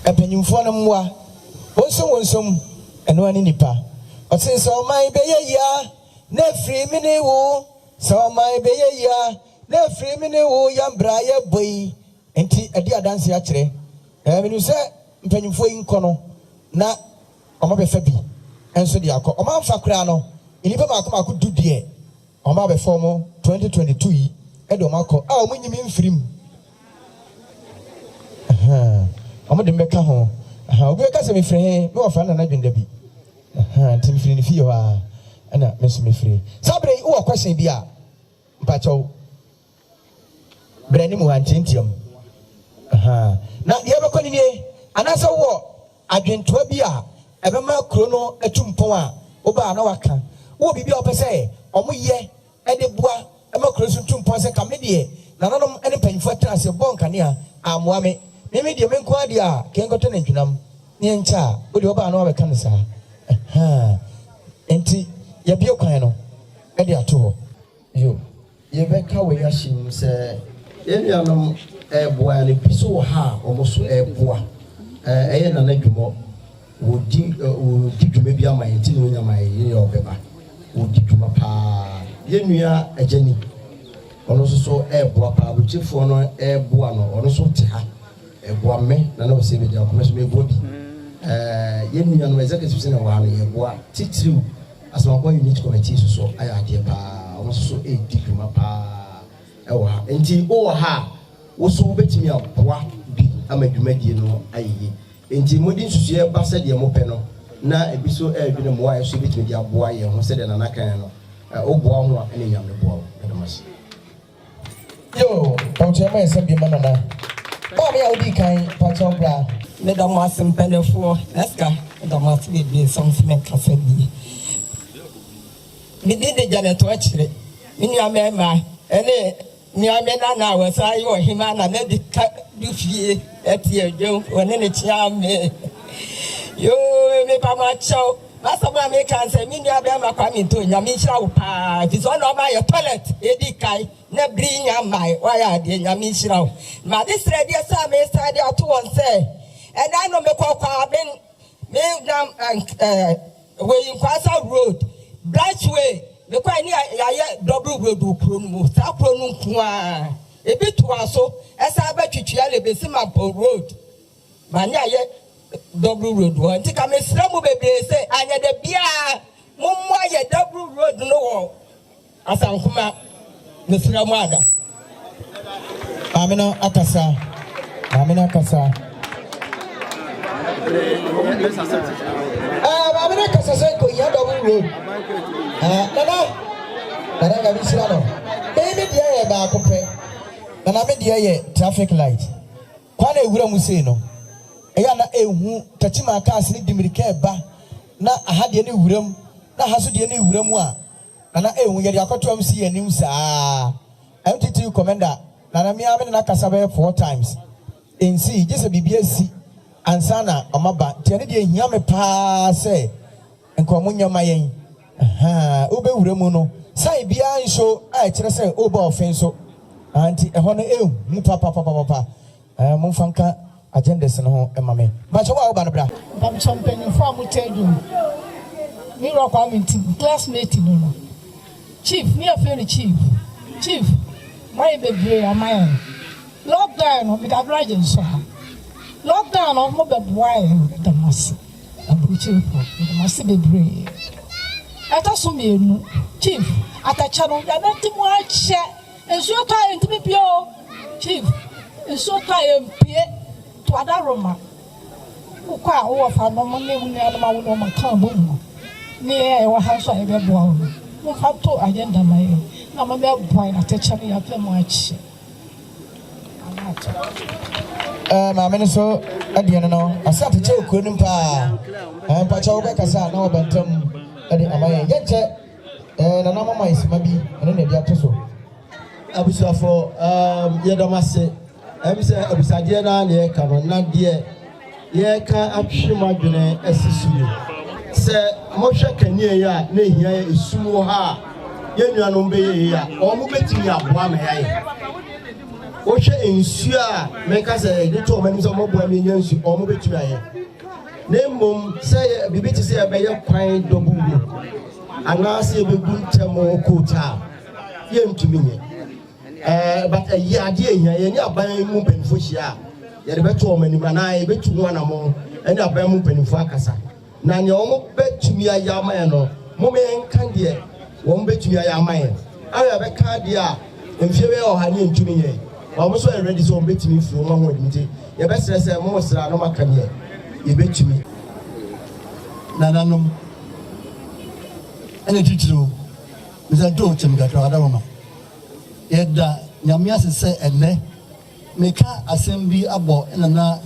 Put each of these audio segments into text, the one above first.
Mpanyimfoɔ no mmoa. Wonsom wonsom, ɛno ara ne nipa. Ɔse sɛ ɔman bɛyɛ yie a, na ɛfiri me ne wo. Sɛ ɔman bɛyɛ yie a, na ɛfiri me ne wo. Yɛn bra yɛbɔ yi nti ɛde adanseɛ akyerɛ. Ɛɛ menim sɛ mpanyimfoɔ yi nkɔ no na wɔabɛfa bi nso de akɔ. Wɔamfa koraa no, nnipa mmaako mmaako du deɛ wɔabɛfa wɔn 2022 yi de wɔn akɔ a wɔnyi me mfiri mu. Ahaa, wɔde me bɛka ho. Ahaa, obi bɛka sɛ mefiri he? Me wɔfa Nana Dwenda bi. Ahaa, nti mefiri ne fie hɔ ara ɛna me nso mefiri. Saa berɛ yi wowɔ question bi a, mpakyɛw bra anim ha ntiantiam. Ahaa, na deɛ ɛbɛkɔ no nie, anaasɛ wowɔ adwentoa bi a ɛbɛma kuro no atu mpɔn a, woba a na waka. Wowɔ biribi a wopɛ sɛ wɔyɛ de boa ma kuro so tu mpɔn sɛ nka me deɛ nananom ne mpanyinfoɔ atena ase bɔɔ nkanea ammoa me, me me deɛ me nko ara deɛ a kɛ nkɔtɔ nantwinam ne yɛnkyɛ a, wo deɛ wobaa na wabɛka no saa. Ahaa. Nti yɛabue kwan no de ato hɔ. Yo, yɛbɛka wei ahyɛ mu sɛ yɛn nuanom reboa yɛn no, bi nso wɔ ha a wɔn nso reboa. Ɛyɛ Nana Dwumɔ. Wɔdi wɔdi dwuma bi ama yɛn nti na ɔnya ma yɛn yɛ ɔbɛba. Wɔdi dwuma paa. Yɛn nua Agyani, ɔno nso so ɛreboa paa. Aburokyefoɔ no ɛreboa no, ɔno nso te ha. Ɛboa me na na ɔsɛ bɛgya kɔmɛ so meboa bi. Ɛɛ yɛn nuanom executive na ɛwɔ ha no yɛboa. Titiriw Asomakoa Unit Committee nso so ayɛ adeɛ paa. Wɔn nso so ɛredi dwuma paa ɛwɔ ha. Nti wowɔ ha a, wo nso wobɛtumi aboa bi ama dwumadie no ayɛ yie. Enti mode nsusuiɛ ba sɛdeɛ mopɛ no, na ebi nso redwene mmoa a ɛso yɛbɛtumi de aboa yɛn ho sɛdeɛ Nana kaeɛ no, woboa wo ho a ɛne Nyame boa wo. Meda mo ase. Yoo mpakyɛw ma yɛsɛm bi ma Nana. Maame a wodii kan mpakyɛw bra. Meda mo ase mpaninfoɔ. Eska meda mo ase bebree sɛ mo se menkasa bi. Me din de Janet Ɔkyere. Me nua mmarima ne Nea me nana a wɔsan yɛ ɔhemmaa nana bi ka du fie te adwam wɔne ne kyea me. Yoo mepa mo akyɛw. M'asɛm a meka sɛ me nua bɛrima Kwame Nto Nyame nhyira wo paa ɛfiri sɛ ɔna ɔma yɛ toilet ɛdi kan na bere nya mmae wayɛ adeɛ Nyame nhyira wo. M'ade srɛdeɛ sɛ a mesan de ato wɔn sɛ ɛna no mekɔ Kwaben Me nam ɛɛ wei Nkwasa road branch way me kwan ne yɛayɛ double road wɔ kuro no mu saa kuro no nko ara ebi toa so ɛsan bɛ twitwia le besi Mampong road ma ne ayɛ double road wɔ nti ka mesrɛ mo bebree sɛ anyɛ da biara mo mmoa yɛ double road no wɔ Asankoma, mesrɛ mo ada. Maame no akasa. Maame no akasa. Eh, maame no akasa sɛ nkohia double road. Eh, nana, nana nyame nhyira no. Me me deɛ yɛ baako pɛ. Nana me deɛ yɛ traffic light. Kwan a ewura mu sei no, ɛyɛ a na ehu Techiman cars no di mirika ɛba na aha deɛ no wura mu na aha nso deɛ no wura mu a Nana ehu yɛde akɔto MC anim saa. MTTU Commander Nana me ara me ne no akasa bɛyɛ four times ensii gye sɛ biribi asi ansa na wɔaba nti ɛno deɛ ehia me paa sɛ nka wɔn nyɛ ma yɛn. Ahaa wobɛwura mu no sign biara nso a ɛkyerɛ sɛ woba ɔfe nso ah nti ɛhɔ no ehu papapapapa. Ɛɛ momfa nka agendas no ho mma me. Mpakyɛ wo a woba no bra. Mpakyɛ mpanyinfoɔ a mote adwuma me wura Kwame Ntim class mate no no chief ne yɛfrɛ no chief chief moayɛ bebree ama yɛn lockdown no meda garage nso ha lockdown no mo bɛboa yɛn meda mo ase aburokyerefoɔ meda mo ase bebree ɛtɔ so mmienu chief atɛkyɛ no yɛnante mu akyɛ Nsuo tɔ a yɛntumi mpue o Chief, nsuo tɔ a yɛmpue To adaworoma Wokɔ a wo wɔfanom ne wo nuanom a wo ne wɔn aka abom no ne yɛn a yɛwɔ ha nso a yɛbɛboa wo no, momfa nto agenda ma yɛn na mommɛboa yɛn atɛkyɛ no yɛapɛ mu akyɛ. Eh, maame no so deɛ no no ɔsɛ atɛkyɛ wɔ kuro no mu paa. Eh, mpakyɛ wobɛkasa a na wɔba ntam de ama yɛn. Yɛnkyɛ Eh, Nana mama esima bi, ɛno na ɛde ato so. Abusuafoɔ, um, yɛda mo ase. Ɛm sɛ abusadeɛ no ara na yɛreka no, na deɛ yɛreka atwe mo adwene asi so ni. Sɛ mohwɛ kanea yi a na ehia yɛ esum wɔ ha a, yɛn nuanom bɛyɛ yei a, wɔn bɛtumi aboa ma yɛayɛ. Wohwɛ nsuo a meka sɛ yɛde to wɔn anim sɛ wɔbɛboa mi nya nsuo, wɔn bɛtumi ayɛ. Na mmom sɛ yɛ biribi te sɛ yɛbɛyɛ kwan double road anaasɛ yɛbɛgu ntɛm coat a, yɛntumi nyɛ. Ɛɛ but ɛyɛ adeɛ ehia yɛne aban mu mpanyinfoɔ hyia a, yɛde bɛto wɔn anim anaa yɛbɛtu ho anammɔn ɛne aban mu mpanyinfoɔ akasa. Na nea wɔbɛtumi ayɛ ama yɛn no, momma yɛnka deɛ wɔbɛtumi ayɛ ama yɛn. A yɛbɛka adeɛ a mfeɛ bɛyɛ ɔha ne yɛntumi nyɛ. Wɔn nso yɛ ready sɛ wɔbɛtumi firi wɔn ahoɔden nti, yɛbɛsrɛ sɛ mo sra na moaka deɛ yɛbɛtumi. Nananom ɛne titiriw mesɛ nto kyɛm kakra adaworoma, yɛda Nyame ase sɛ ɛnnɛ meka asɛm bi abɔ Nana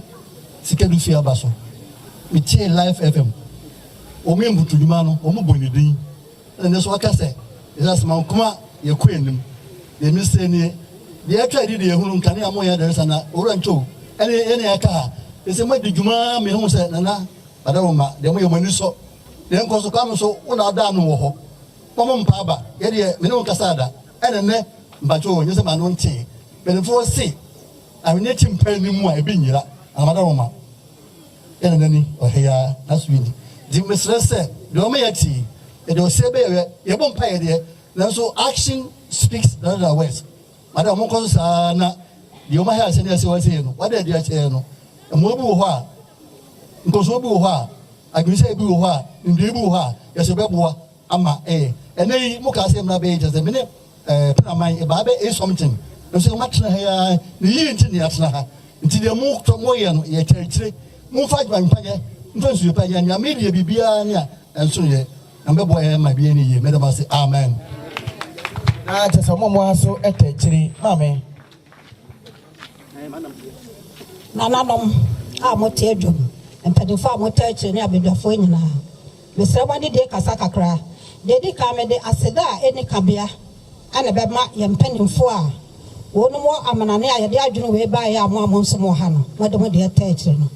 Sikadu fie aba so. Metie Life FM, wɔn yɛ mputudwuma no, wɔn bɔ ne din ɛna ne so aka sɛ yɛsɛ Asamankoma yɛkɔ anim. Deɛ mesɛ nie, deɛ ɛtwa adi deɛ ehunu nkanea mo yɛ adaresa na Owura Nto ɛne yɛne yɛka ha ɛsɛ mo adi dwuma. Mehu sɛ Nana adaworoma, deɛ mo yɛ mo ani sɔ deɛ nkɔ so. Kwame so wo na ada ano wɔ hɔ wɔn mpa aba yɛdeɛ mene wo nkasa ada ɛna nnɛ mpatwo nyɛ sɛ ma no ntee. Mpanimfoɔ se ahwenneɛ kyi mpa anim a ebi nyira anamadaworoma yɛne nani ɔhɛ ya naso yi ni nti mesrɛ sɛ deɛ ɔma yɛ tie yɛde ɔsɛ bɛyɛ, yɛbɔ mpa yɛ deɛ, nanso action speaks louder than words. Mada ɔmo nkɔ so saa na deɛ ɔma hɛ asɛ ne ɛsɛ wɔn sɛ yɛ no wada adi akyerɛ no. Mmoa bi wɔ hɔ a, nkɔsoɔ bi wɔ hɔ a, adwenisɛ bi wɔ hɔ a, ndua bi wɔ hɔ a yɛsɛ bɛboa ama ɛyɛ. Ɛnɛ yi mo kaa sɛ mmra bɛyɛ kyerɛ sɛ mene penaman ɛbaa bɛ eight something nso mo atena ha ya ne yie nti ne atena ha nti deɛ mo tɔ mo yɛ no yɛ kyerɛkyerɛ. Momfa adwuma yɛ, mfa nsuo pa yɛ Nyame deɛ biribiara ne a ɛnso yɛ na mbɛboa yɛn ma bi ne yie. Mɛdɛm ase, amen. Na kyerɛ sɛ ɔmo mo ha so ɛtɛ akyire maame. Nananom a mote adwam, mpanimfoɔ a mote akyire ne abadwafoɔ nyinaa, mesrɛ mo anidie kasa kakra. Deɛ di kan, mede aseda a ɛni kabea ɛna bɛma yɛn mpanimfoɔ a wɔn wɔ amanane a yɛde adwene wei baeɛ a mo a mo nso mo wɔ ha no, mode mo deɛ tɛ akyire no.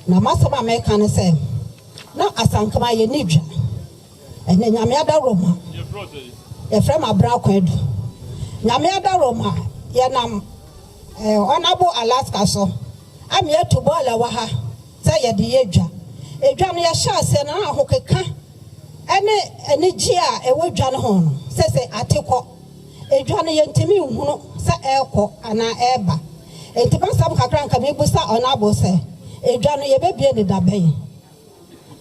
Na masɛm a meka ne sɛ na Asankama yɛni dwa. Ɛnɛ Nyame adaworoma, yɛfrɛ m Abra Kwadu. Nyame adaworoma, yɛnam Honourable Alaska so ama yɛatu bɔɔla wɔ ha sɛ yɛde yɛ dwa. Edwa no yɛhyɛ aseɛ no na ahokeka ɛne anigye a ɛwɔ dwa no ho no sɛ ate kɔ. Edwa no yɛntumi nhunu sɛ ɛrekɔ anaa ɛreba. Nti masɛm kakra nka mebusa Honourable sɛ edwa no yɛbɛbie ne da bɛn?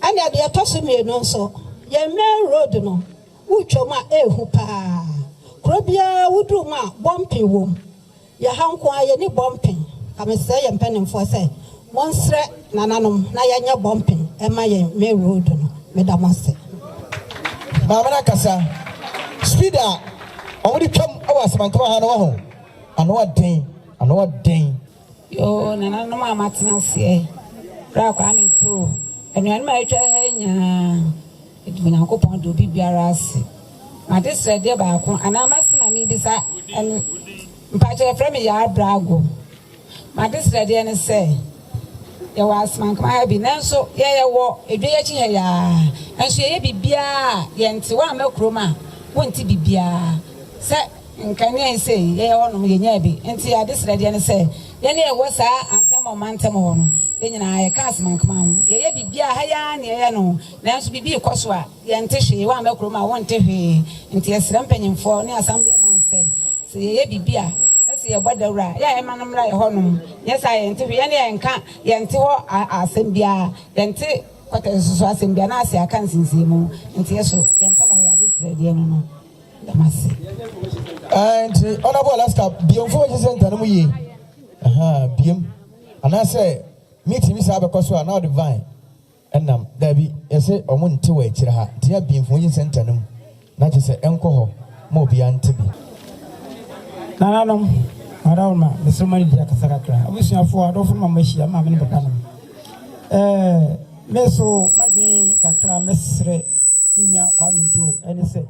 Ɛna deɛ ɛtɔ so mmienu nso, yɛn main road no, wotwa mu a ɛɛhu paa. Kuro biara woduru mu a bumping wɔ mu, yɛha nko a yɛni bumping. Ka mesrɛ yɛn mpanimfoɔ sɛ monsrɛ nananom na yɛnyɛ bumping ɛma yɛn main road no. Meda mo ase. Maame no akasa. Speed a ɔmode twam wɔ Asamankama ha no wɔ ho ano ɔden, ano ɔden. Yoo, nananom a matena aseɛ, berɛ a Kwame Nto, anuanom a atwa ha yi nyinaa, ɛdi Onyankopɔn de obi biara ase. Made srɛdeɛ baako anaa masɛm a mebisa ɛne mpakyɛ, yɛfrɛ me Yaa Brago. Made srɛdeɛ ne sɛ yɛwɔ Asemankama ha bi, nanso yɛyɛwɔ edwa yi akyi ha yaa, nso yɛyɛ biribiara a yɛnte. Woamma kurom a wonte biribiara sɛ nkanea yi sɛ yɛyɛ hɔnom yɛnyaa bi. Nti ade srɛdeɛ ne sɛ yɛne yɛwɔ saa antɛm ɔmantam hɔ no, yɛn nyinaa yɛka Asemankama ho, yɛyɛ biribiara ha yaa ne yɛyɛ no, nanso biribi kɔ so a yɛnte hwee. Woamma kurom a wonte hwee. Nti yɛsrɛ mpanyimfoɔ ne assemblyman sɛ yɛyɛ biribi a na sɛ yɛbɔ dawuro a yɛ a yɛma no mmra yɛ hɔnom. Nyɛ saa yɛnte hwee. Yɛne yɛnka, yɛnte hɔ asɛm biara, yɛnte kɔtɛ nso so asɛm biara na ase aka nsinsimu mu. Nti yɛ so yɛntɛm hɔ yɛade srɛdeɛ no damase. Nti Honourable Alaska, biem information center no mu yie. Biem anaasɛ meeting bi saa bɛkɔ so a na ɔde van ɛnam daabi, yɛsɛ ɔmo nte wɔ akyire ha. Nti yɛ biem information center no mu na kyerɛ sɛ ɛnkɔ hɔ ma obiara nte bi. Nananom, madawoma, mesrɛ mo anidi akasa kakra. Abusuafoɔ, adɔfo no ma moahyia, maame ne papa nom, me so madwen kakra mɛsrɛ nnua Kwame Nto ɛne sɛ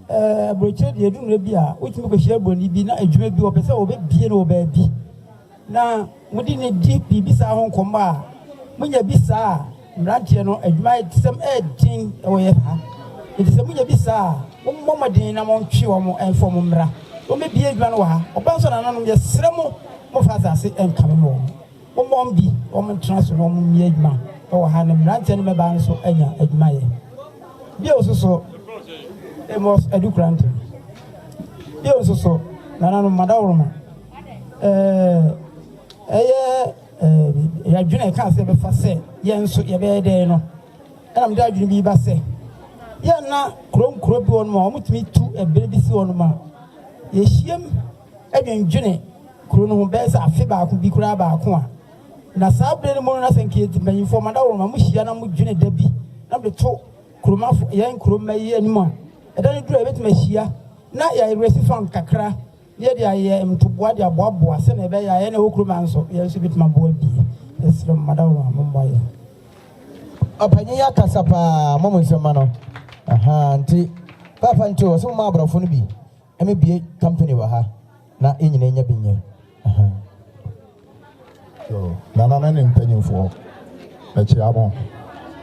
aburokyire deɛ, edu mmerɛ bi a wotumi kɔhyia buroni bi na adwuma bi wɔpɛ sɛ wɔbɛbie no wɔ baabi na mode ne di biribi saa ho nkɔmmɔ a monya bi saa a, mmeranteɛ no adwuma sɛm ɛɛden ɛwɔ yɛ ha. Nti sɛ monya bi saa a, mommɔ mmɔden na montwe wɔn ɛmfa wɔn mmra. Wɔmmɛbue adwuma no wɔ ha. Ɔba nso a nananom yɛsrɛ mo momfa asase nkame ma wɔn. Momma wɔn bi wɔn ntena so na wɔn mmue adwuma wɔ ha na mmeranteɛ ne mmabaa nso anya adwuma yɛ. Bio nso so Amos Adu Koranteng. Bio nso so nananom Madaworoma ɛɛ ɛyɛ ɛɛ yɛadwene ɛka sɛ yɛbɛfa sɛ yɛn nso yɛbɛyɛ dɛn no. Ɛna mede adwene bi ba sɛ, yɛ na kuro nkuro bi wɔ nom a wɔtumi tu ɛberɛ bi si hɔ nom a, yɛhyiam dwendwene kuro no ho bɛyɛ sɛ afe baako bi koraa baako a, na saa berɛ no mu no na sɛ nka yɛti mpanyinfoɔ madaworo ma mohyia na modwene da bi na mode to kuromafo yɛn kuromma yi anim a, ɛda no duru a yɛbɛtumi ahyia na yɛaresi fund kakra na yɛde ayɛ ntoboa de aboaboa sɛnea ɛbɛyɛ a yɛn a ɛwɔ kurom ha nso yɛn nso yɛbɛtumi aboa bi. Yɛsrɛ mo madaworo ma mommoa yɛn. Ɔpanyin yi akasa paa mo mo nsɛm ma no ahaa nti paapa nti ɔsɛ mo ma aborɔfo no bi ɛmɛ bie company wɔ ha na yɛn nyinaa nya bi nyɛ ahaa. Yo, Nana ne ne mpanyimfoɔ, mekyea mo.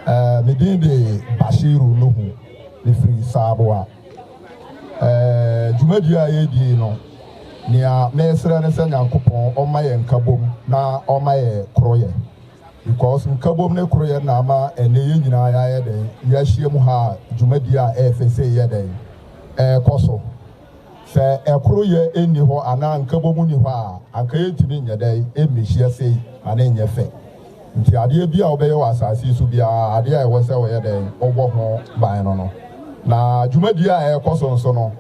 Eh, me din de Bashiru Nuhu, mefiri Saaboa. Eh, dwumadie a yɛredie no, nea mesrɛ ne sɛ Nyankopɔn ɔmma yɛn nkabom na ɔmma yɛ koroyɛ. Because nkabom ne koroyɛ na ama ɛnnɛ yɛn nyinaa yɛayɛ dɛn, yɛahyia mu ha a dwumadie a ɛyɛ fɛ sei yɛ dɛn, ɛrekɔ so. Sɛ ɛkoroyɛ nni hɔ anaa nkabom nni hɔ a, anka yɛntumi nyɛ dɛn mmɛhyia sei ma no nyɛ fɛ. Nti adeɛ bi a wobɛyɛ wɔ asase yi so biara, adeɛ a ɛwɔ sɛ woyɛ dɛn, wobɔ ho ban no no. Na dwumadie a ɛrekɔ so nso no,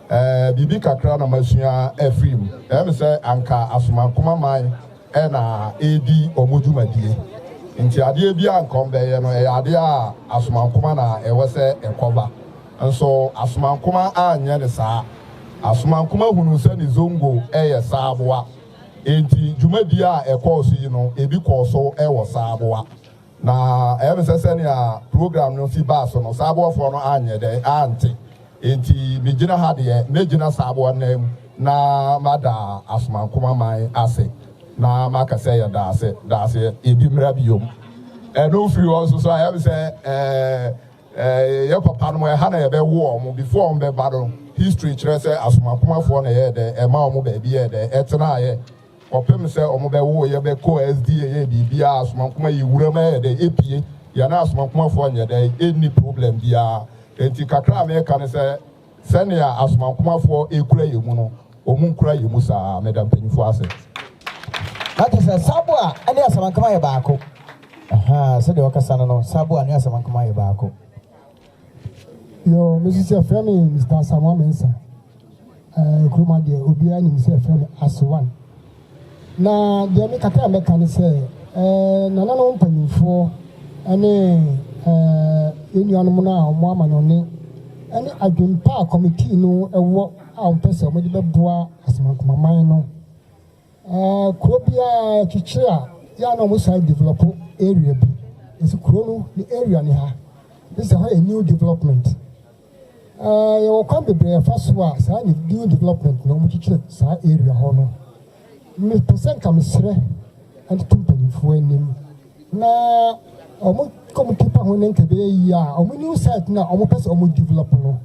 ɛɛ biribi kakra na masua afiri mu. Ɛyɛ me sɛ anka Asomankoma man na ɛredi wɔn dwumadie. Nti adeɛ biara nka wɔn bɛyɛ no, ɛyɛ adeɛ a Asomankoma na ɛwɔ sɛ ɛkɔba. Nso Asomankoma anyɛ no saa. Asomankoma hunuu sɛ ne zongo yɛ saaboa. Enti dwumadie a ɛkɔɔ so yi no, ebi kɔɔ so wɔ saaboa. Na ɛyɛ me sɛ sɛnea program no si baa so no, Saaboafoɔ no anyɛ dɛn ante. Enti megyina ha deɛ, mɛgyina Saaboa nan mu na mada Asomankoma man ase na maka sɛ yɛda ase, da ase, ebi mmra biom. Ɛno firi hɔ nso so a, ɛyɛ me sɛ ɛɛ yɛ papa nom ɛha na yɛbɛwo wɔn before wɔn bɛba no, history kyerɛ sɛ Asomankomafoɔ na ɛyɛɛ dɛn ɛma wɔn baabi yɛɛ dɛn ɛtenaeɛ. Kɔpem sɛ ɔmo bɛ woo yɛ bɛ kɔɔ SDA yɛɛ biribiaa asomankoma yi wuram ɛyɛ dɛn epie yɛne asomankomafoɔ nyɛ dɛn enni problem biaa enti kakra a meka ne sɛ sɛnea asomankomafoɔ ekura yɛ mu no ɔmo nkura yɛ mu saa meda mpanyinfoɔ ase. Na kyerɛ sɛ Saboa ne Asamankama yɛ baako. Ahaa, sɛdeɛ ɔkasa no no, Saboa ne Asamankama yɛ baako. Yoo, me nso sɛ frɛ me Mr. Asamoah Mensah. Eh, kurom adeɛ obiara nim sɛ frɛ me Asowan. Na deɛ me kakra a mɛka ne sɛ eh, nananom mpanyinfoɔ ne eh, yɛn nuanom no a wɔn amanɔne ne adwempa a kɔmitii no wɔ a wɔpɛ sɛ wɔde bɛboa Asomankomaman no. Eh, kuro biara kyekyere a yɛ a na wɔn san develop area bi. Nso kuro no ne area ne ha. Ne sɛ hɔ yɛ new development. Eh, yɛwɔ kwan bebree ɛfa so a saa new development na wɔkyekyere saa area hɔ no. Mepɛ sɛ nka mesrɛ ɛde to mpanyinfoɔ anim na wɔn kɔmiti pa ho ne nka ɛbɛyɛ yie a wɔn new site no a wɔpɛ sɛ wɔn develop no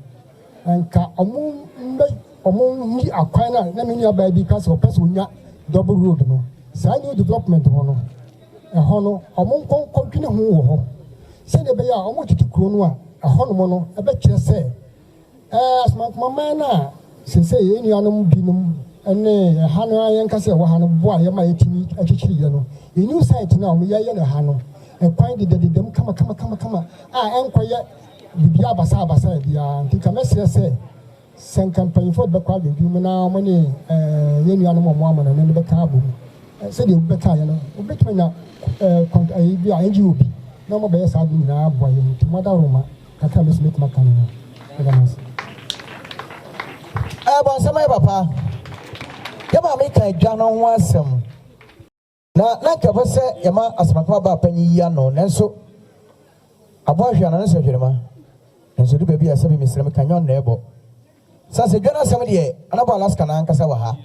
nka wɔn mbɛ wɔn nyi akwan no a na me nua baa bi ka sɛ ɔpɛ sɛ onya double road no saa new development hɔ no ɛhɔ no wɔn nkɔ nkɔdwene ho wɔ hɔ sɛdeɛ ɛbɛyɛ a wɔtete kuro no a ɛhɔnom no ɛbɛkyerɛ sɛ ɛɛ asomankomaman no a seesei yɛn nuanom binom ne ɛha no a yɛnka sɛ ɛwɔ ha no boa yɛ ma yɛtumi akyekyere yɛ no yɛn new site no a wɔyɛyɛ no ha no ɛkwan dedadedam kama kama kama kama a ɛnkɔyɛ biribiara basabasa biara nti nka mɛsrɛ sɛ sɛ nka mpanyinfoɔ de bɛkɔ adwendwen mu na wɔn ne ɛɛ yɛn nuanom a wɔn amana no bɛka abom sɛdeɛ obi bɛka yɛ no obɛtumi anya ɛɛ kɔnt ɛyi bi a NGO bi na wɔn bɛyɛ saa de nyinaa aboa yɛn nti mo adaworoma kakra mɛsi mɛtumi aka no no ɛda mo ase. Ɛbɔ nsɛm ayɛ papa. Yɛ maame ka adwa no ho asɛm. Na na anka ɛbɔ sɛ yɛma Asɛmpaka baa panyin yi ano, nanso aboa hwee ano ne sɛ hwerema. Nanso edu baabi a sɛbe mesrɛ meka nyɛ ɔno na ɛbɔ. Sɛ asɛdwa no asɛm deɛ, na bɔ Alaska no ankasa wɔ ha.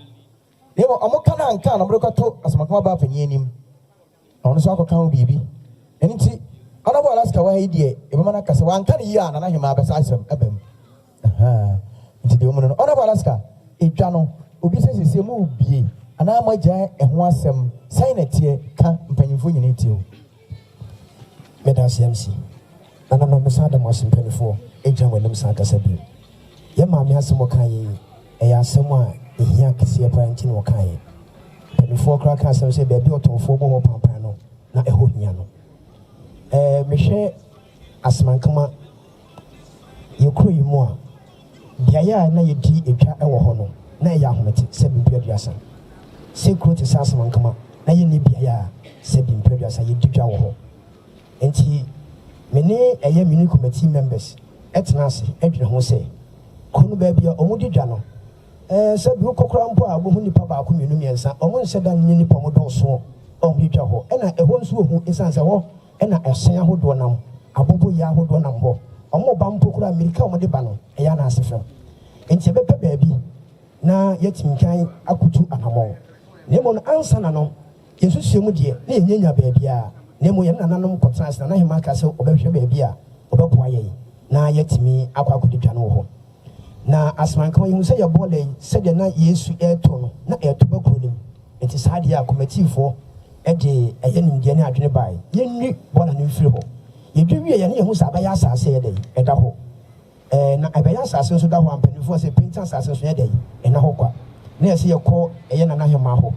Na mmom wɔka no anka na wɔde kɔto Asɛmpaka baa panyin anim, na ɔno nso akɔka ho biribi. Ɛno nti, Honorable Alaska wɔ ha yi deɛ, yɛbɛma no aka sɛ wanka no yie a, Nana Hemaa bɛsa asɛm aba mu. Ahaa, nti deɛ ɔmu no no. Honorable Alaska. Edwa no, obi sɛ seesei morebue anaa moagyae ɛho asɛm, sɛn na ɛteɛ? Ka, mpanyimfoɔ nyinaa tie wo. Meda ase MC. Nananom, mesan da mo ase mpaninfoɔ gyina mo anim san kasa bio. Yɛn maame asɛm ɔkaeɛ yi, ɛyɛ asɛm a ɛhia kɛseɛ paa nti na ɔkaeɛ. Mpaninfoɔ koraa ka asɛm sɛ baabi a ɔtɔnfoɔ bɔ hɔ pampan no, na ɛhɔ hia no. Ɛɛ, mehwɛ Asemankama, yɛn kuro yi mu a, beaeɛ a na yɛdi dwa wɔ hɔ no, na ɛyɛ ahomete sɛ mprɛ aduasa. Sɛ kuro te sɛ Asemankama, na yɛnni beaeɛ a sɛ bi mprɛ aduasa yɛdi dwa wɔ hɔ. Enti me ne ɛyɛ Mini Committee members tena ase dwene ho sɛ, kuro no baabi a wɔdi dwa no, ɛɛ sɛ bi wokɔ koraa mpo a wobɛhu nnipa baako, mmienu, mmiɛnsa, wɔnhyɛ da nyɛ nnipa a wɔdɔɔso a wɔdi dwa hɔ. Ɛna ɛhɔ nso wɔ hu ɛsiane sɛ ɛhɔ na ɛhyɛn ahodoɔ nam, aboboyaa ahodoɔ nam hɔ. Wɔba mpo koraa a mmirika a wɔde ba no, ɛyɛ a na ase fam. Enti yɛbɛpɛ baabi na yɛatumi kan akɔtu anammɔn. Na mmom no, ansa na no, yɛn nsusuiɛ mu deɛ, na yɛnnya baabiara, na mmom yɛne nananom kɔtenaa ase. Nana Hemaa kaa sɛ ɔbɛhwɛ baabi a ɔbɛboa yɛn na yɛatumi akɔ akɔdi dwa no wɔ hɔ. Na Asemankama, yɛhuu sɛ yɛn bɔɔla yi, sɛdeɛ na Yesu retɔ no, na ɛretɔ ba kuro no mu. Enti saa adeɛ a kɔmatiifoɔ de ɛyɛ nimdeɛ ne adwene baeɛ, yɛnwi bɔɔla no mfiri hɔ. Yɛdwi wieeɛ no, na yɛhu sɛ abɛyɛ asase a ɛyɛ dɛn? Ɛda hɔ. Ɛɛ, na ɛbɛyɛ asase nso da hɔ a, mpanimfoɔ sɛ penti asase nso yɛ dɛn? Ɛnna hɔ kwa. Na ɛsɛ yɛkɔ ɛyɛ Nana Hemaa hɔ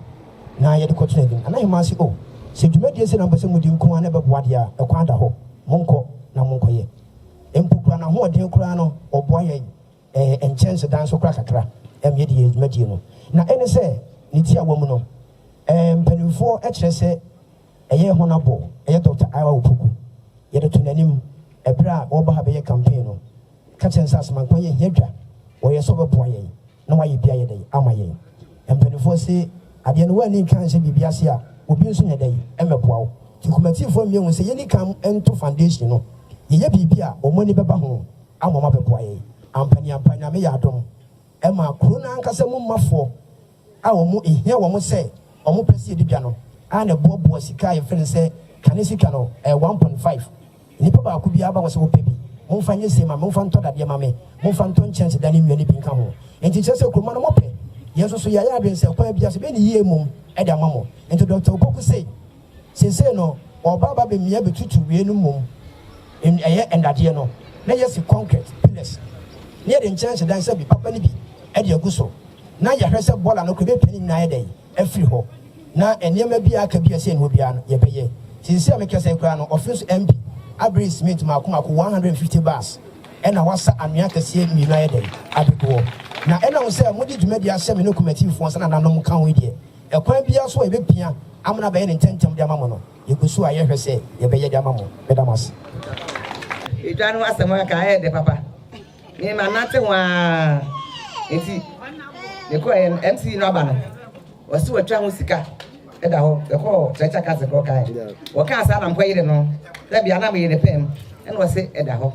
na yɛde kɔto n'anim. Nana Hemaa se, O, sɛ dwumadie sei na mopɛ sɛ modi nko ara na ɛbɛboa deɛ a, ɛkwan da hɔ. Monkɔ na monkɔyɛ. Mpo koraa n'ahoɔden koraa no, ɔboa yɛn ɛɛ nkyɛnsedan so koraa kakra ma yɛde yɛn dwumadie no. Na ɛne sɛ, ne tiawa mu no, ɛɛ mpanimfoɔ kyerɛ sɛ ɛyɛ Honabɔ, ɛyɛ Dɔkta Iowa Opoku. Yɛde to n'anim ɛberɛ a ɔreba ha bɛyɛ campaign no, ka kyerɛ no sɛ Asemankwa yɛhia dwa, ɔyɛ sɛ ɔbɛboa yɛn na wayɛ bi ayɛ dɛn ama yɛn. Mpanimfoɔ se adeɛ no woanni nka anhyɛ biribi ase a, obi nso nyɛ dɛn mmɛboa wo. Nti Kumatifoɔ mmie hu sɛ yɛnni kan nto foundation no, yɛyɛ biribi a wɔn ani bɛba ho ama wɔn abɛboa yɛn. Ampaniampa Nyame yɛ adom ma kuro no ankasa mu mafoɔ a wɔn ehia wɔn sɛ wɔn pɛ sɛ yɛdi dwa no a na ɛboaboa sika a yɛfrɛ no sɛ kane sika no ɛyɛ 1.5 nipa baako biara ba wɔ sɛ wɔpɛ bi momfa nyɛ sei ma me momfa ntɔ dadeɛ ma me momfa ntɔ nkyɛnsedan ne nnua no bi nka ho nti kyerɛ sɛ kuroma no mopɛ yɛn nso so yɛayɛ adwene sɛ kwan biara so bɛyɛ ne yie mmom de ama mo nti Dr. Opoku sei seesei no ɔba aba bɛmia bɛtutu wie no mmom ɛyɛ nnadeɛ no na yɛasi concrete pillars na yɛde nkyɛnsedan sɛ bi papa no bi de agu so na yɛahwɛ sɛ bɔɔla no koraa ɛbɛpia ne nyinaa ayɛ dɛn afiri hɔ na nneɛma bi a aka bi a ɛsɛ yɛn hɔ biara no yɛbɛyɛ. Seesei a mekasa yi koraa no ɔfe so MP abere cement mmaako mmaako 150 bars ɛna wasa anwea akɛseɛ mmienu ayɛ dɛn abɛgu hɔ. Na ɛnam sɛ mode dwumadie ahyɛ me ne Kumatifoɔ nsa na nananom ka ho yi deɛ, ɛkwan biara so a yɛbɛpia amena abɛyɛ no ntɛmntɛm de ama mo no, Yɛgu so a yɛhwɛ sɛ yɛbɛyɛ de ama mo. Meda mo ase. Edwa no ho asɛm aka ayɛ dɛ papa. Me manante ho ara nti mekɔɛ no MC no aba no ɔse watwa ho sika ɛda hɔ yɛkɔɔ kyerɛkyerɛ kase kɔ kae wɔkaa saa na mekɔyere no sɛ bia na meyere pɛm ɛna ɔse ɛda hɔ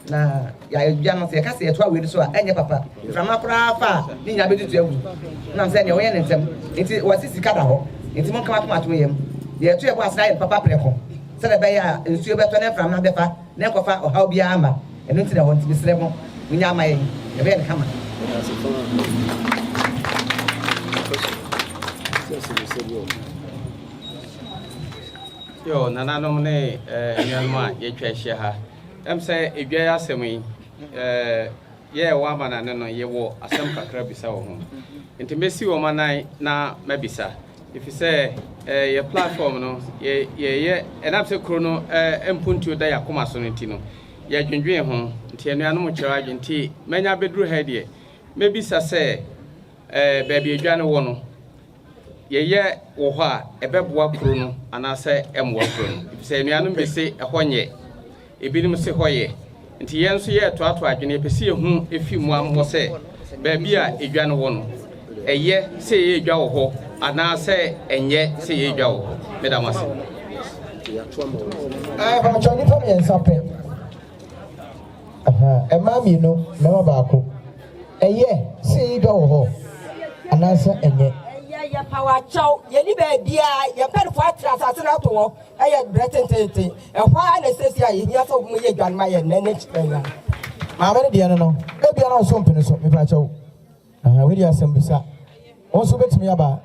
Na yɛadwa no, sɛ yɛka sɛ yɛtoa wei no so a, ɛnyɛ papa. Mframa koraa fa a, ne nyinaa bɛtutu agu. Nam sɛ nea wɔyɛ ne ntɛm. Nti wɔse sika da hɔ. Nti monka mo akoma to mo yam. Deɛ yɛto yɛn bo ase no ayɛ no papa prɛko, sɛdeɛ ɛbɛyɛ a nsuo bɛtɔ na mframa bɛfa na ɛnkɔfa ɔhaw biara mma. Ɛno nti na ɛwɔ hɔ. Nti mesrɛ mo, monyɛ ama yɛn. Yɛbɛyɛ no kama. Yo, nananom ne anuanom a yɛatwa ahyia ha. Ɛm sɛ edwa yi asɛm yi, yɛ ɛwɔ amanane no, yɛwɔ asɛm kakra bisa wɔ ho. Nti mɛsi wɔn anan na mabisa. Ɛfiri sɛ yɛ platform no, yɛyɛ, ɛnam sɛ kuro no mpuntuo da yɛ akoma so no nti no, yɛdwendwen ho. Nti anuanom kyerɛ adwene. Nti manya abɛduru ha yi deɛ, mɛbisa sɛ baabi edwa no wɔ no, yɛyɛ wɔ hɔ a, ɛbɛboa kuro no anaasɛ ɛmmoa kuro no? Efisɛ anuanom bi se ɛhɔ nyɛ, ebinom se hɔ yɛ. Nti yɛn nso yɛretoatoa adwene, yɛpɛ sɛ yɛhu efi mo am hɔ sɛ baabi a edwa no wɔ no, ɛyɛ sɛ yɛyɛ edwa wɔ hɔ anaasɛ ɛnyɛ sɛ yɛyɛ edwa wɔ hɔ. Meda mo ase. Ɛɛ, nnipa mmiɛnsa pɛ. Ahaa, mmaa mmienu, mmarima baako. Ɛyɛ sɛ yɛyi dwa wɔ hɔ anaasɛ ɛnyɛ? Ɛyɛ, yɛpa wo akyɛw, yɛnni baabiara, yɛn mpanyimfo atra asase no ato hɔ, ɛyɛ brɛ tenteenten. Ɛhɔ ara na seesei a yehia sɛ wɔyɛ dwa no ma yɛn nnɛ ne kyerɛ yɛn. Maame no deɛ no no, ebia na ɔso mpene so, mepa kyɛw. Aha, wei deɛ asɛm bisa. Wo nso wobɛtumi aba.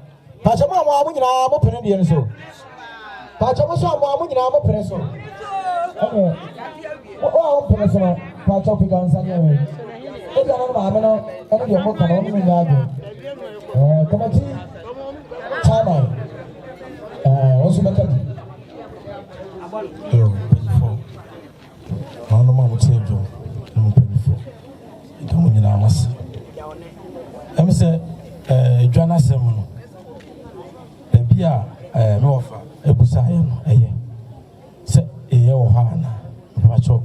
Pakyɛ mo a mo a mo nyinaa mo pene deɛ no so. Pakyɛ mo nso a mo a mo nyinaa mo pene so. Ɛnɛ, wo a wo mpene so no, pakyɛ pagya nsa ne ɛwɛ. Ebi ano no maame no ɛne deɛ mo ka no, wɔn nyinaa adwene. Ɛɛ, kɔmɛti chairman, ɛɛ, wo nso bɛka bi. Yo, mpanyinfoɔ, wɔnom a wɔte adwom ne mo mpanyinfoɔ, ɛda mo nyinaa mo ase. Ɛm sɛ ɛɛ dwa n'asɛm no, baabi a ɛɛ me wɔfa ebusa yɛ no ɛyɛ sɛ ɛyɛ wɔ hɔ ana mpakyɛw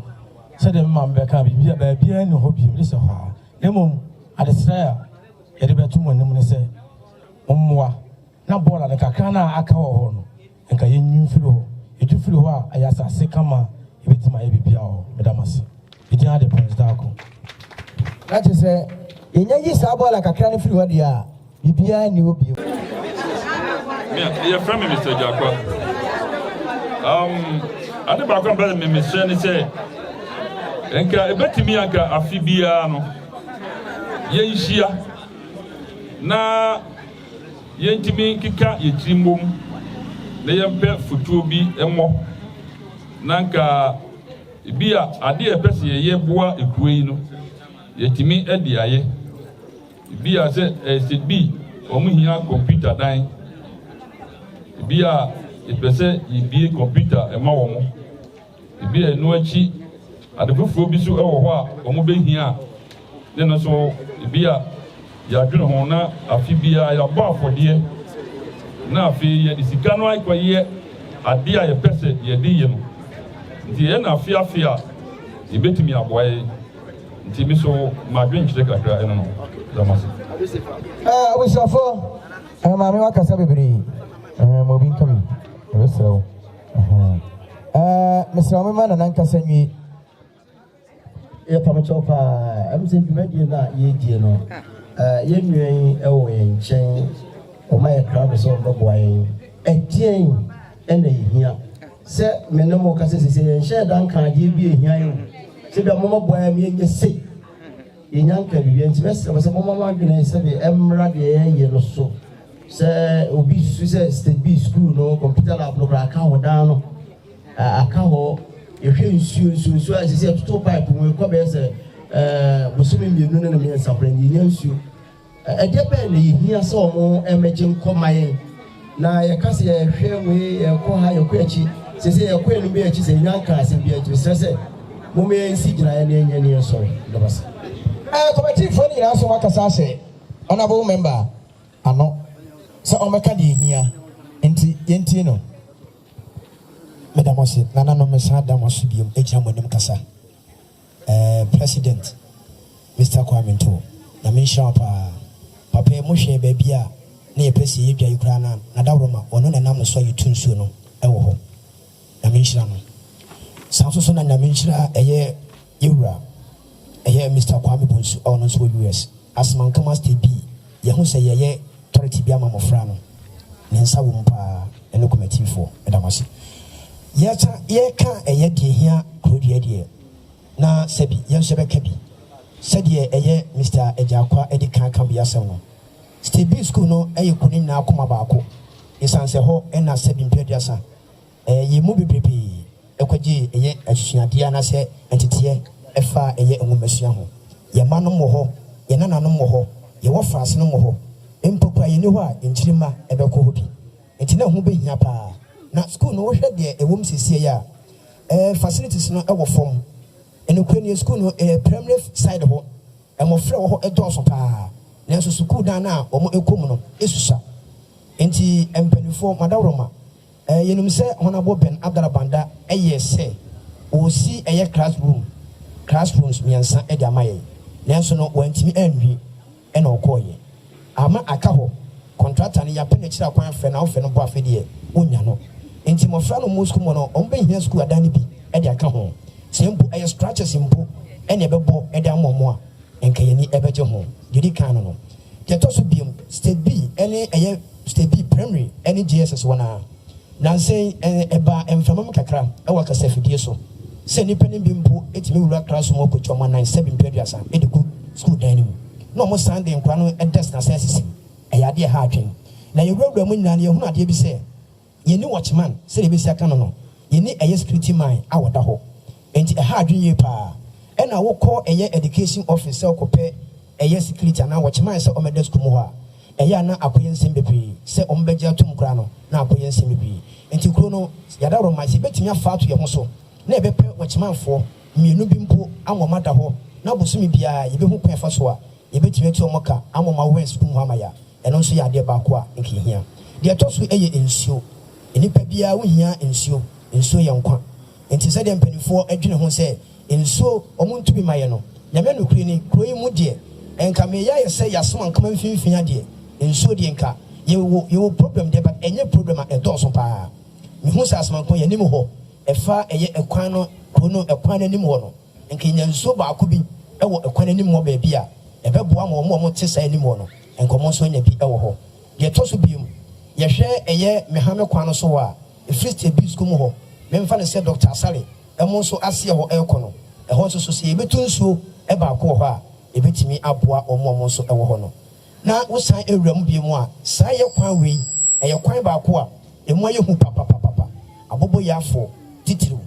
sɛdeɛ me maame bɛka biribi a baabiara nni hɔ bio de sɛ hɔ a na mmom adesrɛ a yɛde bɛto mo anim ne sɛ mmoa na bɔɔla no kakra no a aka wɔ hɔ no, nka yɛnyi mfiri hɔ. Yɛtu firi hɔ a, ɛyɛ asase kama a yɛbɛtumi ayɛ biribiara wɔ hɔ. Meda mo ase. Me din ara de Prince Darko. Na kyerɛ sɛ, yɛnya yi saa bɔɔla kakra no firi hɔ deɛ a, biribiara nni hɔ bio. Me a, yɛfrɛ me Mr. Gyakwa. Um, ade baako a mpɛ me mesrɛ ne sɛ, nka ebetumi anka afe biara no, yɛnhyia na Yɛntumi nkeka yɛn tiri mmom na yɛmpɛ fotuo bi mmɔ na nka bi a adeɛ a yɛpɛ sɛ yɛyɛ boa ekuro yi no yɛtumi de ayɛ. Bi a sɛ ɛsɛ bi wɔn hia kɔmputa dan, bi a yɛpɛ sɛ yɛbie kɔmputa ma wɔn. Ebia ɛno akyi ade foforɔ bi nso wɔ hɔ a wɔbɛhia a ne no nso ebia yɛadwene ho na afe biara yɛabɔ afɔdeɛ na afei yɛde sika no akɔyɛ adeɛ a yɛpɛ sɛ yɛde yɛ no. Nti yɛyɛ no afe afe a yɛbɛtumi aboa yɛn. Nti me so m'adwenkyerɛ kakra ɛno no. Da mo ase. Abusuafoɔ, maame wakasa bebree. Ma obi nka bi. Ɛbɛsrɛ wo. Ɛɛ mesrɛ wo mema Nana nkasa nwie. Yɛpa mo kyɛw paa, ɛm sɛ dwumadie no a yɛredie no, yɛn nua yi wɔ yɛn nkyɛn, wɔma yɛ krado sɛ wɔbɛboa yɛn. Ɛdeɛn ɛna ɛhia sɛ me ne mo kasa sese yɛnhyɛɛ da nka adeɛ bi ɛhia yɛn o, sɛ bia momɛboa yɛn ma yɛnyɛ sei, yɛnya nka biribi nti mɛsrɛ mo sɛ momma mo adwene sɛbe ɛmmra deɛ yɛyɛ no so. Sɛ obi susu sɛ stage B school no computer lab no koraa aka hɔ dan no aka hɔ yɛhwɛ nsuo nsuo nsuo a ɛsɛ sɛ yɛtoto pipe mu ɛkɔ bɛyɛ sɛ ɛɛ bosome mmienu ne ne mmiɛnsa koraa yɛnya nsuo ɛdeɛ bɛn na yɛhia sɛ wɔn ɛmɛgye nkɔ ma yɛn na yɛka sɛ yɛhwɛ wei yɛkɔ ha yɛkɔ akyi sɛ sɛ yɛkɔ yɛn bi akyi sɛ yɛnya nka asɛm bi akyi mesrɛ sɛ mo yɛnsi gyinaeɛ na yɛnyɛ ne yɛnsɔre dɔbasa. Ɛɛ kɔmɛtiifoɔ no nyinaa nso wɔakasa ahyɛ honourable member ano sɛ ɔmmɛka deɛ ɛhia nti yɛntie no. Meda mo ase nananom mesan da mo ase biom gyina mo anim kasa eh President Mister Kwame Ntoh Nyame nhyira wo paa papa yi mo hwɛɛ baabi a na yɛpɛ sɛ yɛyɛ dwa yi koraa na Nadaworoma ɔno na ɛnam no so a yɛtu nsuo no wɔ hɔ Nyame nhyira no saa nso so na Nyame nhyira ɛyɛ Yɛwura ɛyɛ Mister Kwame Bonsu a ɔno nso wɔ US Asmankama State bi Yɛhu sɛ yɛyɛ tɔrɛte bi ama mmɔfra no, ne nsa wɔ mu paa, ɛne kɔmɛtiifoɔ. Meda mo ase. Yɛsa yɛka ɛyɛ deɛ ɛhia kuro dua deɛ, na sɛbi yɛn nso yɛbɛka bi. Sɛdeɛ ɛyɛ Mister Agyarkwa adi kan aka bi asɛm no, State B School no yɛ kuro no nyinaa akoma baako, ɛsiane sɛ hɔ na sɛbi mpe aduasa Yɛn mu bebrebe kɔgyee ɛyɛ asuadeɛ anaasɛ nteteɛ ɛfa ɛyɛ nwomasua ho. Yɛn mma nom wɔ hɔ, yɛn nananom wɔ hɔ, yɛn wɔfraase nom wɔ hɔ, mpo koraa yɛnni hɔ a nkyiri mma bɛkɔ hɔ bi. Nti na ɛho bɛhia paa. Na sukuu no wohwɛ deɛ ɛwɔ mu seesei a, facilities no wɔ fam. Nokorɛ nie sukuu no ɛyɛ primary side hɔ, mmɔfra ɛwɔ hɔ dɔɔso paa, nanso sukuu dan no a wɔkɔ mu no susua. Nti mpaninfoɔ, mo adaworoma, Yɛnim sɛ Hɔnabo Ben Abdallah Banda yɛɛ sɛ ɔresi ɛyɛ class room, classrooms, mmiɛnsa de ama yɛn, nanso no wantumi anwie ɛna ɔkɔeɛ. Ama aka hɔ, contractor no yɛapɛ n'akyiri akwan afrɛ no a wofrɛ no mpo afei deɛ wonnya no. Nti mmɔfra no wɔwɔ sukuu mu hɔ no wɔbɛhia sukuu adan no bi de aka ho. Sɛ mpo ɛyɛ structures mpo na ɛbɛbɔ de ama wɔn a, nka yɛn ani bɛgye ho. Deɛ ɛdi kan no no. Deɛ ɛtɔ so biom, State B ne ɛyɛ State B Primary ne JSS wɔn ara. Nansa yi, ɛbaa mframa mu kakra wɔ kasafidie so sɛ nnipa no bi mpo tumi wura classroom hɔ kɔtwa wɔn anan sɛbi mprɛ aduasa de gu sukuu dan no mu. na wɔn san de nkwadaa no desk no asan asisi mu. Ɛyɛ adeɛ a ɛha adwene. Na yɛwurawura mu nyinaa no, yɛhunu adeɛ bi sɛ, yɛnni watchman sɛdeɛ yɛbɛsi aka no no, yɛnni ɛyɛ security man a ɔda hɔ. Enti ɛha adwene yie pa ara. Ɛna wokɔ ɛyɛ education office sɛ wokɔpɛ ɛyɛ security anaa watchman sɛ ɔmmɛda sukuu mu hɔ a, ɛyɛ a na akɔyɛ nsɛm bebree. Sɛ wɔbɛgye atom koraa no, na akɔyɛ nsɛm bebree. Enti kuro no, yɛadaworoma sɛ yɛbɛtumi afa ato yɛn ho so na yɛbɛpɛ watchmanfoɔ mmienu bi mpo ama wɔada hɔ, na bosome biara yɛbɛhu kwan a ɛfa so a yɛbɛtumi atua wɔn ka ama wɔawɛn sukuu mu hɔ ama yɛn a, ɛno nso yɛ adeɛ baako a nka ɛhia. Deɛ ɛtɔ so yɛ nsuo. Nnipa biara wohia nsuo. Nsuo yɛ nkwa. Nti sɛdeɛ mpaninfoɔ dwene ho sɛ nsuo wɔn ntumi ma yɛ no, Nyame nokorɛ ni, kuro yi mu deɛ nka meyɛ ayɛ sɛ yɛasom ankama mfimfini adeɛ, nsuo deɛ nka yɛwɔ yɛwɔ problem deɛ but ɛnyɛ problem a ɛdɔɔso paa. Mehu sɛ Asomankoma yɛn anim hɔ ɛfa ɛyɛ ɛkwan no kuro no ɛkwan no anim hɔ no nka yɛnya nsuo baako bi wɔ ɛkwan no anim hɔ baabi a ɛbɛboa ma wɔn a wɔte saa anim hɔ no nka wɔn nso anya bi wɔ hɔ. Deɛ ɛtɔ so biom yɛhwɛ ɛyɛ Mehame kwan no so hɔ a ɛfiri State School mu hɔ memfa no sɛ Doctor Asare ɛmo nso aseɛ hɔ ɛrekɔ no ɛhɔ nso so sɛ yɛbɛtu nsuo baako wɔ hɔ a ɛbɛtumi aboa wɔn a wɔn nso wɔ hɔ no. Na wosan wura mu bio a, saa yɛ kwan wei, ɛyɛ kwan baako a ɛmu ayɛ hu papapapapa. Aboboyafoɔ titiriw,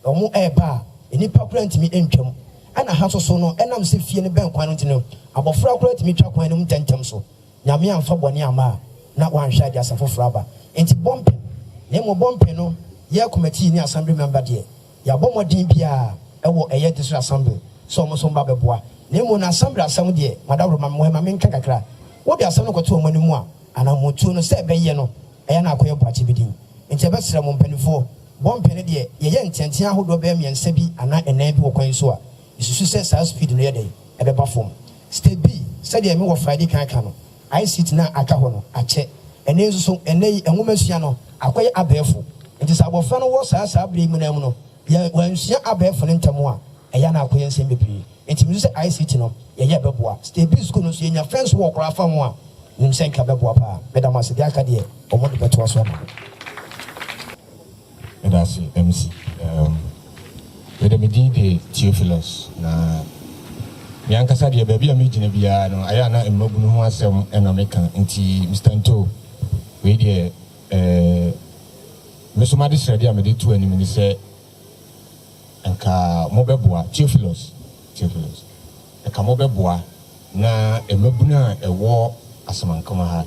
wɔn reba a, nnipa koraa ntumi ntwa mu. Ɛna ha nso so no, ɛnam sɛ fie no bɛn kwan no nti no, abɔfra koraa tumi twa kwan no mu ntɛmntɛm so. Nyame amfa bɔne amma a, na wanhwɛ a de asɛm foforɔ aba. Enti bɔmpen, na mmom bɔmpen no, yɛ kɔmɛtii ne assembly member deɛ, Yɛabɔ mmɔden biara wɔ ɛyɛ District Assembly sɛ wɔn nso mma bɛboa. Na mmom no Assembly asɛm deɛ, madaworo ma me ma menka kakra. Wode asɛm no kɔto wɔn anim a, anammɔntuo no sɛ ɛbɛyɛ no, ɛyɛ na akɔyɛ boakye bi din. Nti yɛbɛsrɛ mo mpaninfoɔ, bɔmpe no deɛ, yɛyɛ nteantea ahodoɔ bɛyɛ mmiɛnsa bi anaa nnan bi wɔ kwan yi so a, yɛsusu sɛ saa speed no yɛ dɛn? Ɛbɛba fam. Step B, sɛdeɛ me wɔfa adi kan aka no, ICT no a aka hɔ no akyɛ. Ɛnnɛ yi nso so, ɛnnɛ yi nwomasua no akɔyɛ abɛɛfo. Nti sɛ abɔfra no wɔ saa saa berɛ yi mu no ara mu no, yɛ wansua abɛɛfo no ntɛm a, ɛyɛ a na akɔyɛ nsɛm bebree. Nti mesu sɛ ICT no, yɛyɛ a ɛbɛboa. State B sukuu no nso, yɛnya fence wall koraa fa ho a, menim sɛ nka ɛbɛboa paa. Meda mo ase. Deɛ aka deɛ, wɔn de bɛtoa so ama me. Meda ase MC. Um, me de me din de Theophilus na me ankasa deɛ baabi a megyina biara no ayɛ a na mmabunu ho asɛm na meka nti Mr. Nto wei deɛ eh, me so m'adesrɛdeɛ a mede to anim ne sɛ nka mobɛboa Theophilus Theophilus nka mobɛboa na mmabunu a ɛwɔ Asamankama ha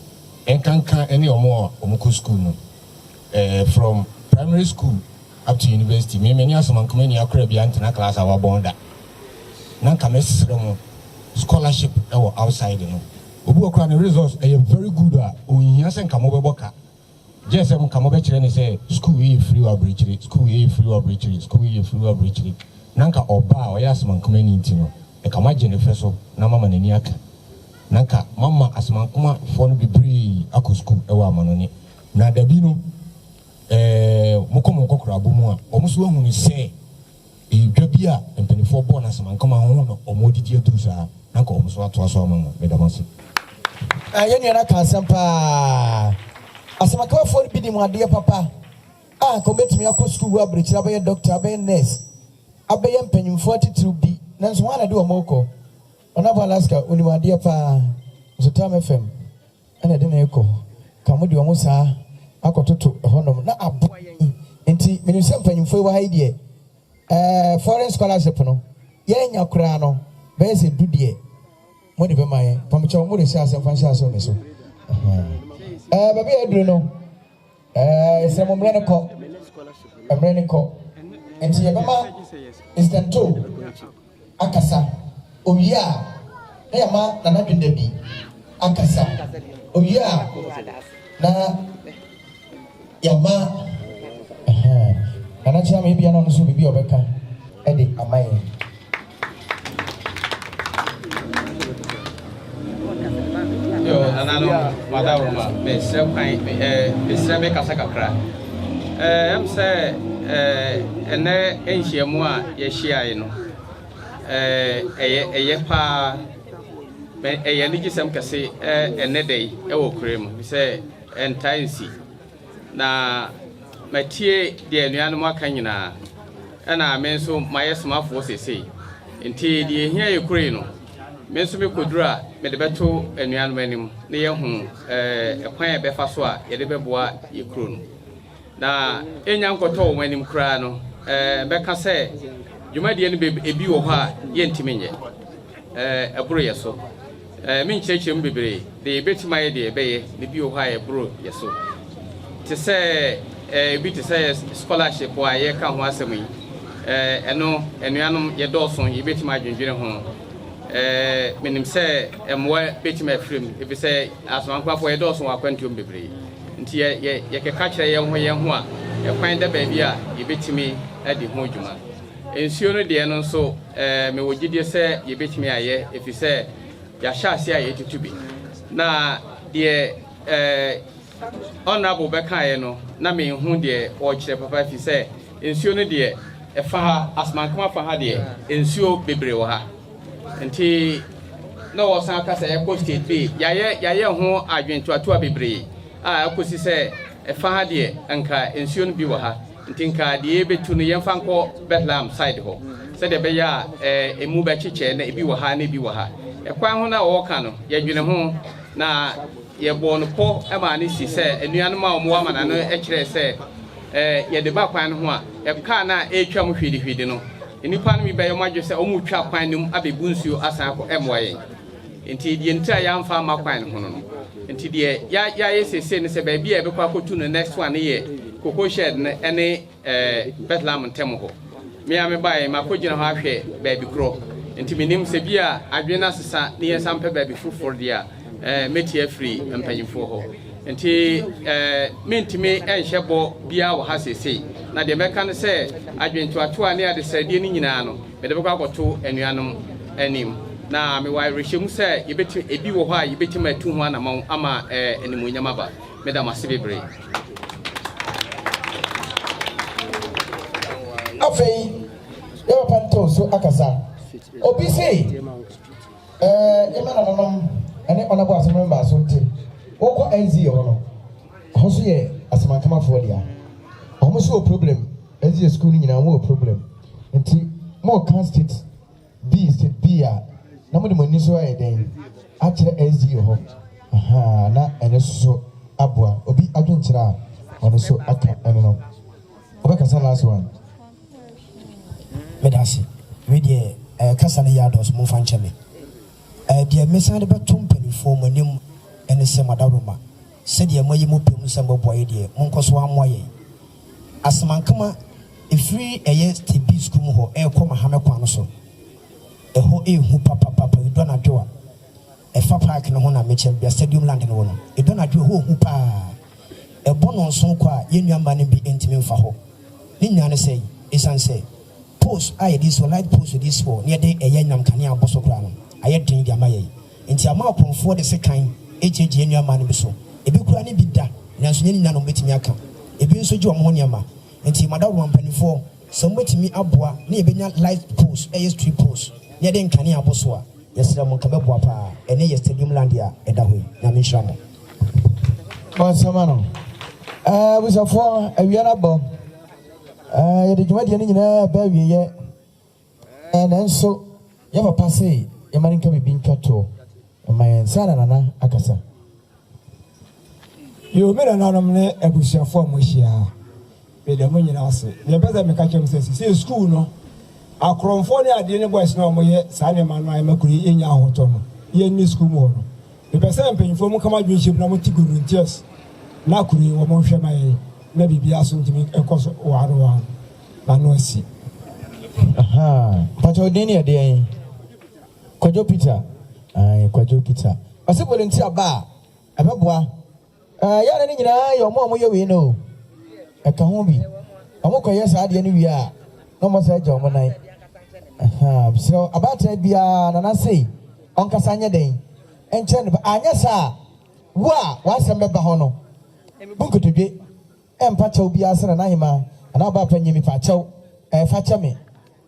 nkanka ne wɔn a wɔkɔ sukuu no Eh from primary school up to university me me ne Asomankoma nni akora bi antena class a wabɔn da. Na nka mɛsrɛ mo scholarship ɛwɔ outside no. Obi wɔ koraa ne results ɛyɛ very good a onhia sɛ nka mobɛbɔ ka. Gyɛɛ sɛ nka mobɛkyerɛ no sɛ school wei yɛ free wɔ aburokyire, school wei yɛ free wɔ aburokyire, school wei yɛ free wɔ aburokyire. Na nka ɔba a ɔyɛ Asomankomani nti no nka moagye no fɛ so na moama n'ani aka. Na nka moama Asomankomafoɔ no bebree akɔ school ɛwɔ amanɔne. Na dabi no, eh, mokɔ mo nkɔkorabɔ mu a, wɔn nso ahunu sɛ ɛyɛ dwa bi a mpanimfoɔ bɔɔ no asamankama ho na wɔadidi aduru saa, na anka wɔn nso atoa so ama mo. Meda mo ase. Ah, yɛn nua no aka asɛm paa. Asɛmakamafoɔ no bi nim adeɛ papa a anka wɔbɛtumi akɔ sukuu wɔ aburokyire abɛyɛ dɔkta, abɛyɛ nurse, abɛyɛ mpanyimfoɔ atitiriw bi, nanso hwan na ɛde wɔn rekɔ? Ɔnabɔ Alaska, onim adeɛ paa, nso Tam FM. na ɛde no rekɔ, ka mo de wɔn saa akɔtoto ɛhɔnom na aboa yɛn. Nti menim sɛ mpanyimfoɔ yi wɔ ha yi deɛ, ɛɛ foreign scholarship no, yɛanya koraa no bɛyɛ sɛ du deɛ mo de bɛma yɛn. Mpamokyɛw mo de hyɛ asɛm fa nhyɛ asɛm mi so. Ɛɛ baabi a aduru no, ɛɛ yɛsrɛ mo mmerɛ no kɔ, mmerɛ no kɔ. Nti yɛbɛma Mr. Nto akasa. Owie a, na yɛama Nana Dwendabi akasa. Owie a, na yɛama Nana Kyeame ebia na ɔno nso biribi a ɔbɛka de ama yɛn. Yo, nananom, madawroma, mesrɛ kwan, mesrɛ me kasa kakra. Ɛm sɛ ɛnɛ nhyiamu a yɛhyiae no, ɛyɛ ɛyɛ paa, ɛyɛ anigyesɛm kɛse ɛnɛ da yi ɛwɔ kure mu, sɛ ɛntaa nsi. Na matie deɛ anuanom aka nyinaa, ɛna me nso mayɛ somafoɔ seesei. Nti deɛ ɛhia yɛ kure no, Me nso mekɔduru a, mede bɛto anuanom anim na yɛahu ɛkwan a yɛbɛfa so a yɛde bɛboa yɛ kuro no. Na ɛnnya nkɔtɔ wɔn anim koraa no, mɛka sɛ dwumadie no ebi wɔ hɔ a yɛntumi nyɛ. Ɛboro yɛ so. Menkyerɛkyerɛ mu bebree. Deɛ yɛbɛtumi ayɛ deɛ yɛbɛyɛ, na ebi wɔ hɔ a ɛboro yɛ so. Te sɛ ebi te sɛ scholarship a yɛreka ho asɛm yi, ɛno anuanom yɛdɔɔso, yɛbɛtumi adwendwene ho. Menim sɛ mmoa bɛtumi afiri mu, ɛfiri sɛ asomankorafoɔ yɛdɔɔso wɔ akwantuo mu bebree. Nti yɛ, yɛ, yɛkeka kyerɛ yɛn ho yɛn ho a, ɛkwan da baabi a yɛbɛtumi adi ho dwuma. Nsuo no deɛ no nso, mewɔ gyidie sɛ yɛbɛtumi ayɛ, ɛfiri sɛ yɛahyɛ aseɛ a yɛtutu bi. Na deɛ Honourable bɛkaeɛ no, na menhu deɛ ɔrekyerɛ papa, ɛfiri sɛ nsuo no deɛ, ɛfa ha, Asomankoma fa ha deɛ, nsuo bebree wɔ ha. Nti na wɔsan ka sɛ ɛkɔ state bi, yɛayɛ yɛayɛ ho adwentoatoa bebree a ɛkɔsi sɛ ɛfa ha deɛ nka nsuo no bi wɔ ha. Nti nka deɛ yɛbɛtu no yɛmfa nkɔ Bethlehem side hɔ sɛdeɛ ɛbɛyɛ a ɛɛ emu bɛkyekyɛ na ebi wɔ ha na ebi wɔ ha. Ɛkwan ho no a wɔreka no yɛdwene ho na yɛbɔɔ no pɔ maa no si sɛ anuanom a wɔwɔ amana no kyerɛɛ sɛ ɛɛ yɛde ba kwan no ho a kaa no a ɛretwam hwidihwidi no nnipa no bi bɛyɛ wɔn adwene sɛ wɔretwa kwan no mu abɛbu nsuo asan akɔ ɛmmoa yɛn. Nti deɛ nti a yɛamfa amma kwan no ho no no. Nti deɛ yɛayɛ seesei ne sɛ baabi a yɛbɛkɔ akɔtu no next one no yɛ Cocoa Shed no ne eh, Bethlehem ntam hɔ. Me a mebaeɛ makɔgyina hɔ ahwɛ baabi korɔ. Nti menim sɛ bi a adwene no asesa ne yɛnsan mpɛ baabi foforɔ deɛ a, eh, mɛtie afiri mpanyimfoɔ hɔ. Nti eh, mentumi nhyɛ bɔ biara wɔ ha seesei. Na deɛ mɛka ne sɛ adwentoatoa ne adesrɛdeɛ no nyinaa no, mede bɛkɔ akɔto anuanom anim. Na mewɔ awerɛhyɛmu sɛ yɛbɛtumi, ebi wɔ hɔ a yɛbɛtumi atu ho anamɔn ama eh, animuonyam aba. Meda mo ase bebree. Afei, yɛ papa ntew so akasa. Obi se, Ɛɛ, yɛma nananom ne ɔnabɔ asɛm no mmaa so nte. Wokɔ NZ hɔ no, ɛhɔ nso yɛ Asamankamafoɔ dea. Wɔn nso wɔ problem, NZ sukuu no nyinaa wɔn wɔ problem. Nti moka state B, state B a, na mode mo ani nso ayɛ dɛn akyerɛ NZ hɔ. Ahaa, na ɛno nso so aboa. Obi adwenkyerɛ a ɔno nso aka ɛno no. Wobɛkasa last one. Meda ase. Wei deɛ eh, kasa no yɛ adɔɔso, momfa nkyɛ me. Eh, deɛ mesan de bɛto mpanimfoɔ mo anim ne sɛ mo adaworoma, sɛdeɛ moayi mo pɛ mu sɛ mobɛboa yɛ deɛ, monkɔ so ara mmoa yɛn. Asemankema, ɛfiri ɛyɛ Stebi sukuu mu hɔ ɛrekɔ Mahame kwan no so, ɛhɔ ɛrehu papapapa, ɛdu anadwo a, Ɛfa park no ho na mekyɛ bia stadium land no wɔ no. Edu anadwo a ɛhɔ hu paa. Ɛbɔ nɔnson kɔ a yɛn nua mmaa no bi ntumi mfa hɔ. Ne nyinaa ne sɛ esiane sɛ poles a yɛde si hɔ, light poles yɛde si hɔ na yɛde ɛyɛ anyinam kanea abɔ so koraa no ayɛ den de ama yɛn. Nti ama akorɔmfoɔ de sekan gyinagyina yɛn nua mmaa no bi so. Ebi koraa ne bi da nanso nyɛ ne nyinaa na wɔbɛtumi aka. Ebi nso gye wɔn ho nneɛma. Nti madawoma mpanimfoɔ sɛ mobɛtumi aboa na yɛbɛnya light poles ɛyɛ street poles na yɛde nkanea abɔ so a, Yɛsrɛ mo nka bɛboa paa. Ɛnɛ yɛ stadium land a ɛda hɔ yi. Nyame nhyira mo. Bɔ nsɛm ano. Ɛɛ abusuafoɔ, awia no abɔ. Ɛɛ yɛde dwumadie no nyinaa ɛbɛ awieɛ. Ɛɛ nanso yɛ papa se yɛma no nka biribi ntwa toɔ mma yɛn ansa na Nana akasa. Yoo, me nananom ne abusuafo a moahyia ha, meda mo nyinaa ase. Deɛ mpɛ sɛ meka kyerɛ mo sɛ, sesei sukuu no, akorɔmfoɔ ne adeɛ ne boys no a wɔyɛ saa nneɛma no a ɛma kuro yi nnya ahotɔ no, yɛnni sukuu mu hɔ no. Mepɛ sɛ mpanyinfoɔ mo ka mo adwene hyɛ mu na mote volunteers na kuro yi wɔn nhwɛ ma yɛn na biribiara so ntumi nkɔ so wɔ ano wɔ ano na ano asi. Ahaa, mpakyɛ wo din ne yɛ deɛn? Kwadwo Peter. Ae, Kwadwo Peter. Ɔse volunteer ba a, ɛbɛboa. Ɛɛ, yɛ a na ne nyinaa yɛ wɔn a wɔyɛ wei no o. Ɛka ho bi. Wɔkɔyɛ saa adeɛ no wie a, na wɔasan agya wɔn nan. Ahaa, mesrɛ wo, abaatan biara, Nana sei, ɔnkasa nyɛ dɛn nkyerɛ ne ba. Anyɛ saa a, wo a w'asɛm bɛba hɔ no, bu nkotodwe mpa kyɛw biara sɛ Nana Ahemaa anaa Ɔbaa Panyin, mepa kyɛw, ɛɛ, fa kyɛ me.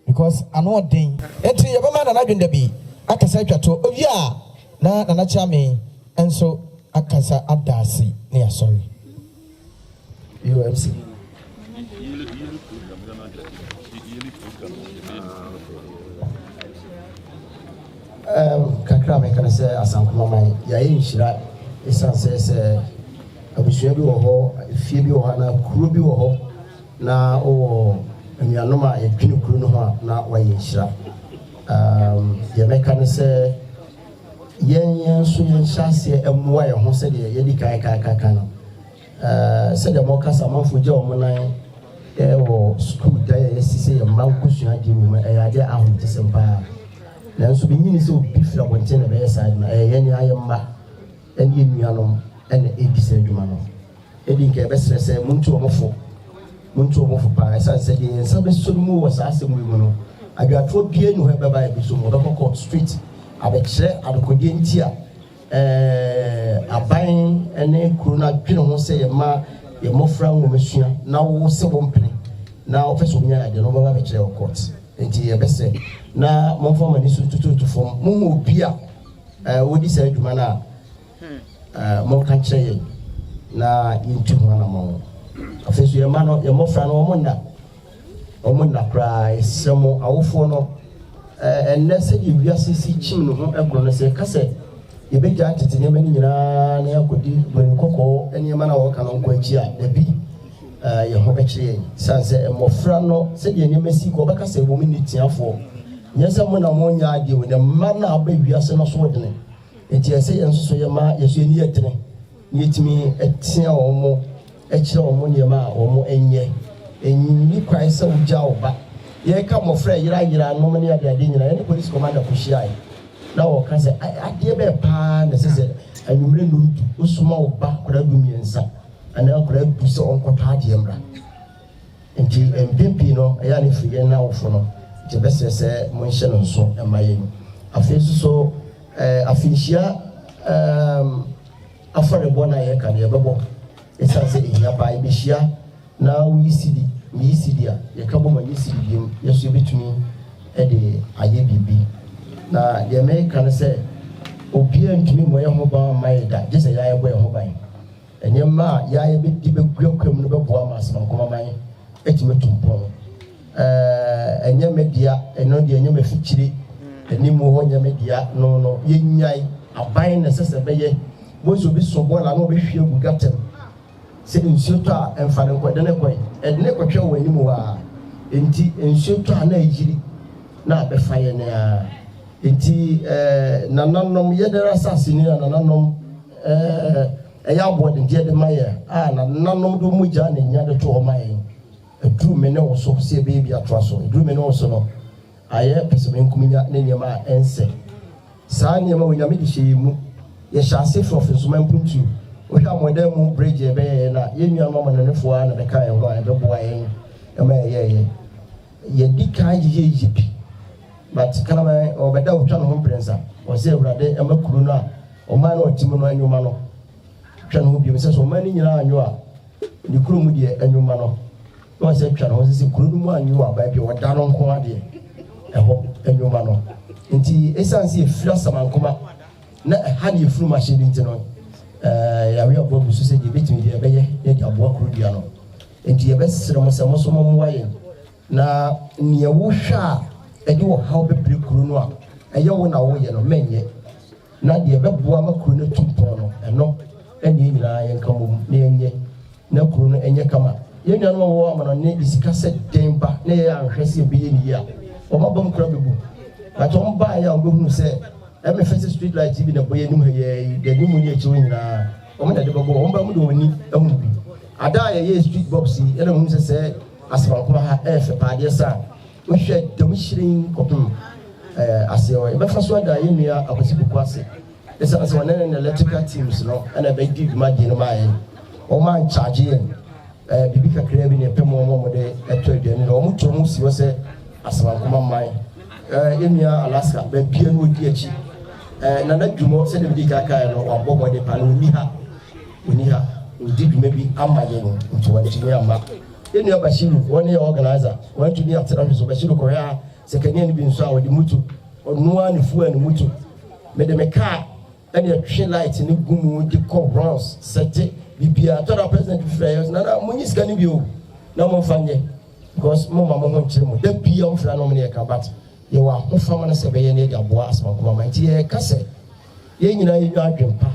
Because ano ɔden. Enti yɛbɛma Nana Dwendabi akasa atwa toɔ. Owie a na Nana Kyeame nso akasa ada ase na yɛasɔre. UMC. Um, ka. Kakra a mɛka ne sɛ Asankomaman yɛayɛ nhyira ɛsiane sɛ sɛ abusua bi wɔ hɔ, efie bi wɔ hɔ anaa kuro bi wɔ hɔ na wowɔ anuanom a yɛdwene kuro no ho a na wayɛ nhyira. Um, deɛ mɛka ne sɛ yɛn yɛn nso yɛnhyɛ aseɛ mmoa yɛn ho sɛdeɛ yɛdi kan kan kan kan no. Sɛdeɛ moka sɛ amanfoɔ gya wɔn nan wɔ sukuu dan a yɛasi sɛ yɛn mma nkɔsua adeɛ wɔ mu, ɛyɛ adeɛ ahometesɛm paa. Nanso menyini sɛ obi firi abɔnten na ɛbɛyɛ saa ade no, ɛyɛ yɛn ara yɛn mma ne yɛn nuanom na ɛredi saa adwuma no. Ɛdi nka yɛbɛsrɛ sɛ montu wɔn fo, montu wɔn fo paa, ɛsiane sɛ deɛ yɛn nsa bɛsɔ no mu wɔ saa asɛm yi mu no, adwatoɔ biara nni hɔ a ɛbɛba a yɛbɛsɔ mu, wɔbɛkɔ court straight abɛkyerɛ adekodeɛ nti a Aban ne kuro no adwene ho sɛ yɛma yɛn mmɔfra nwomasua na wo sɛ wompene na wopɛ sɛ wonya adeɛ no wobɛba bɛkyerɛ wɔ court. Nti yɛbɛsɛ na momfa mo ani so tututu fam. Mohu obi a wɔdi saa adwuma no a, monka nkyerɛ yɛn na yɛntu ho anammɔn. Afei nso yɛn mma no, yɛn mmɔfra no, wɔn nna Wɔn nna koraa. Yɛsrɛ mo awofoɔ no, ɛnnɛ sɛdeɛ wiase si kyim ne ho korɔ no, sɛ yɛka sɛ yɛbɛgyaa tete nneɛma no nyinaa na yɛakɔdi buroni kɔkɔɔ nneɛma no a wɔka no nko akyi a, dabi, yɛn ho bɛkyere yɛn. Sane sɛ mmɔfra no, sɛdeɛ nneɛma si kɔ, wɔbɛka sɛ wɔn nni teafoɔ. Nyɛ sɛ mo na monyɛ adeɛ o, na mma no a wɔba wiase no so dene. Enti ɛsɛ sɛ yɛn nso so yɛma yɛn so yɛn ani yɛ dene na yɛtumi tea wɔn kyerɛ wɔn nneɛma a wɔnyɛ. Enni kwan sɛ wogyaa wo ba. Yɛreka mmɔfra a ɛyerayera nom ne adeade nyinaa, yɛne polisi kɔmanda kohyiae na ɔka sɛ, Adeɛ bɛn paa na ɛsɛ sɛ anwummere nnɔndu wosoma wo ba akwadaa dumiɛnsa anaa akwadaa du sɛ ɔnkɔtɔ adeɛ mmra? Enti mpɛn pii no, ɛyɛ a na ɛfiri yɛn awofo no. Nti yɛbɛsrɛ sɛ monhyɛ no nso mma yɛn. Afei nso so, afenhyia Afɔrebɔ no a yɛka no yɛbɛbɔ ɛsiane sɛ ɛhia paa. Yɛbɛhyia na woyi sidi, meyi sidi a, yɛka bom a ɛnyɛ sidi biom, yɛn nso yɛbɛtumi de ayɛ biribi. Na deɛ meka ne sɛ, obiara ntumi mmɔ yɛn ho ban mma yɛn da, gye sɛ yɛn ara yɛbɔ yɛn ho ban. Nneɛma a yɛn ara yɛbɛdi bɛgu akwan mu no bɛboa ma Asemankomaman atumi atu mpɔn. Ɛɛ, ɛnyɛ me dea, ɛno deɛ ɛnyɛ m'afikyire, anim hɔ nyɛ me dea, no no, yɛnnyae. Aban na ɛsɛ sɛ ɛbɛyɛ. Bohu sɛ obi so bɔɔla na ɔbɛhwie agu gutter mu. Sɛ nsuo tɔ a, ɛmfa no nkɔ, ɛde no kɔ he? Ɛde no kɔtwɛ wɔ anim hɔ ara. Enti nsuo tɔ a na ayiri na abɛfa yɛn ara. Enti ɛɛ, nananom, yɛn asase ni a nananom ɛɛ, ɛyɛ aboɔdendeɛ de ma yɛn a nananom de wɔn mogya na nya de to hɔ ma yɛn. Ɛduru me ne wo so sɛ yɛbɛyɛ bi atoa so. Ɛduru me ne wo so no, ayɛ pɛsɛmenkominya ne nneɛma a ɛnsɛ. Saa nneɛma wei, Nyame de hyɛ yɛn mu. Yɛhyɛ ase firi ɔfensoma mpuntuo. Wohwɛ Amoadan mu bridge a yɛbɛyɛeɛ no a, yɛn nuanom amanɔnefoɔ ara na ɛbɛkaa yɛn ho a ɛbɛboa yɛn ma yɛyɛeɛ. Yɛdi kan yeyɛyɛ bi, but kraman ɔbɛda ɔtwa ne ho mprɛnsa. Ɔsɛ Awurade ma kuro no a ɔman no a ɔte mu no nwoma no twa ne ho biom. Sɛ sɛ ɔman no nyinaa anwo a, Ne kuro mu deɛ ɛnwoma no na ɔsɛ twa ne ho sɛ kuro no mu anwo a baabi a ɔda no nko adeɛ ɛhɔ ɛnwoma no nti ɛsiane sɛ yɛfiri asamankoma na ɛha ne yɛfiri mu ahyɛ bi nti no ɛɛ yɛawe aboa gu so sɛ deɛ ɛbɛtumi deɛ ɛbɛyɛ na yɛde aboa kuro dua no nti yɛbɛsrɛ mo sɛ mo nso mommoa yɛn na neɛ wohwɛ a ɛde ɔhaw bɛbrɛ kuro no a ɛyɛ wo na woyɛ no mɛnyɛ Na deɛ ɛbɛboa ma kuro no atu mpɔn no, ɛno ne yɛn nyinaa yɛnka mmom na yɛnyɛ na kuro no nyɛ kama. Yɛn nuanom a wɔwɔ amanɔne de sika sɛ dɛn ba na yɛn anhwɛ sɛ yɛbɛyɛ no yie a, wɔn abam koraa bɛbu. But wɔn baeɛ a wɔbɛhunu sɛ ɛmɛ fɛ sɛ street light yi bi na ɛbɔ yɛn anim ha yi ara yi, deɛ anim ne akyire hɔ nyinaa wɔn na ɛde bɛbɔ, wɔn ba mu de wɔn ani ahunu bi. Ada a yɛyɛɛ street box yi ɛna mehunu sɛ sɛ Asamankoa ha ɛyɛ fɛ paa adeɛ sa a, Wohwɛ dɛm hyerɛn kɔpem aseɛ hɔ. Yɛbɛfa so ada yɛn nua Akwasi Poku ase ɛsiane sɛ ɔne ne electrical teams no ɛna ɛbɛdi dwumadie no maa yɛn. Wɔn ankyagye yɛn biribi kakraa bi na ɛpɛ mu wɔn wɔde ɛtɔ aduane no. Wɔn to wɔn si hɔ sɛ Asamankoma man. Yɛn nua Alaska baabia no ɔdi akyi. Nana Dwumɔ sɛdeɛ medi kan kaeɛ no wabɔ mmɔden paa na ɔnni ha. Ɔnni ha. Ɔdi dwuma bi ama yɛn nti wantumi amma. Yɛn nua Bashiru, wɔn yɛ organizer, wantumi atena hwɛ so. Bashiru kɔhwɛ a sɛ kanea no bi nso a ɔde mutu, ɔno ara ne fuel no mutu. Mede me car ɛna ɛtwe light no gu mu de kɔ rounds sɛte biribiara. Tɔ da president bi frɛ yɛn, nana monyi sika no bi o na momfa nyɛ because momma mo ho nkyere mo. Da biara wɔfrɛ na wɔn ne yɛ ka but. Yɛwɔ ahofama no sɛ ɛbɛyɛ na yɛde aboa Asomankoma man. Nti yɛreka sɛ yɛn nyinaa yɛnya adwene pa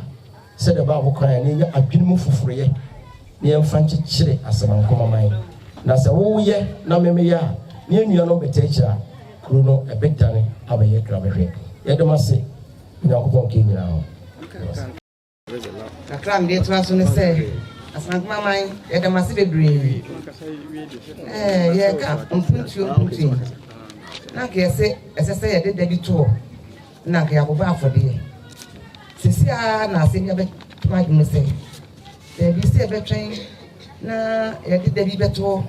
sɛdeɛ Bible kaeɛ no, yɛnya adwene mu foforoyɛ na yɛmfa nkyekyere Asomankoma man. Na sɛ woyɛ na me meyɛ a, na yɛn nuanom bɛtaa akyire a, kuro no ɛbɛdane abɛyɛ krabɛhwɛ. Yɛda mo ase. Onyankopɔn nka yɛn nyinaa ho. Yɛda mo ase. Kakra a mede retoa so ne sɛ, Asanteman man, yɛda mo ase bebree. Ɛɛ, yɛreka mpuntuo mpuntuo yi, na anka yɛse ɛsɛ sɛ yɛde da bi toɔ na anka yɛabobɔ afɔdeɛ. Sisi ara na asɛm yi abɛto m'adwene mu sɛ, daabi sɛ yɛbɛtwɛn na yɛde da bi bɛtoɔ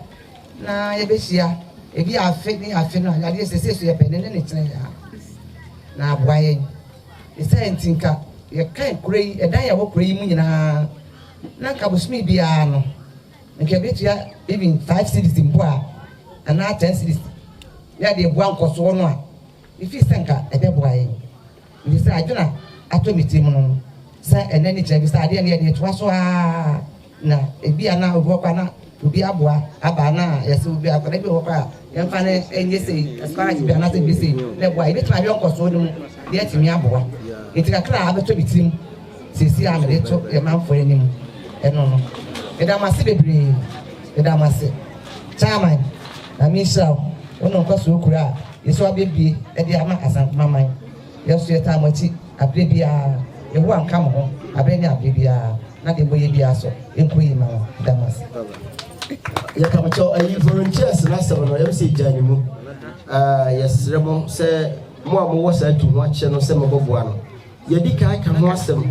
na yɛbɛhyia ebi afe ne afe no a, yadeɛ sese so yɛpɛ ne ne ne kyerɛ yɛ a, na aboa yɛn. Ne saa nti nka yɛkan kuro yi, ɛdan a ɛwɔ kuro yi mu nyinaa, na nka bosome biara no, nka yɛbɛtua even five cedis mpo a, anaa ten cedis, na yɛde aboa nkɔsoɔ no a, mefii sɛ nka ɛbɛboa yɛn. Nti sɛ adwene a atɔ me tirim no, sɛ ɛnɛ ne kyerɛ bi sɛ adeɛ no yɛde toa so ara Na ebia na obi wɔ hɔ a na obi aboa aba na yɛsɛ obi akwadaa bi wɔ hɔ koraa a yɛmfa no nyɛ sei scholarship bi anaasɛ bi sei na ɛboa yɛbɛtumi ahwɛ nkɔsoɔ no mu na yɛatumi aboa nti kakra a abɛtɔ me tirim seesei a mede to yɛn manfoɔ anim ɛno no meda mo ase bebree meda mo ase chairman na menhyira wo wo ne nkɔsoɔ kuro a yɛso abɛbie de ama Asanteman man Yɛn nso yɛtaa mo akyi aberɛ biara. Yehowa nka mo ho aberɛ ne aberɛ biara, na deɛ moyɛ biara nso nkɔ yie ma mo. Meda mo ase. Yɛka mo kyɛw ayi volunteers n'asɛm no yɛm sɛ gya ne mu. Yɛsrɛ mo sɛ mo a mowɔ saa tu ho akyɛ no sɛ mobɛboa no. Yɛdi kan ka ho asɛm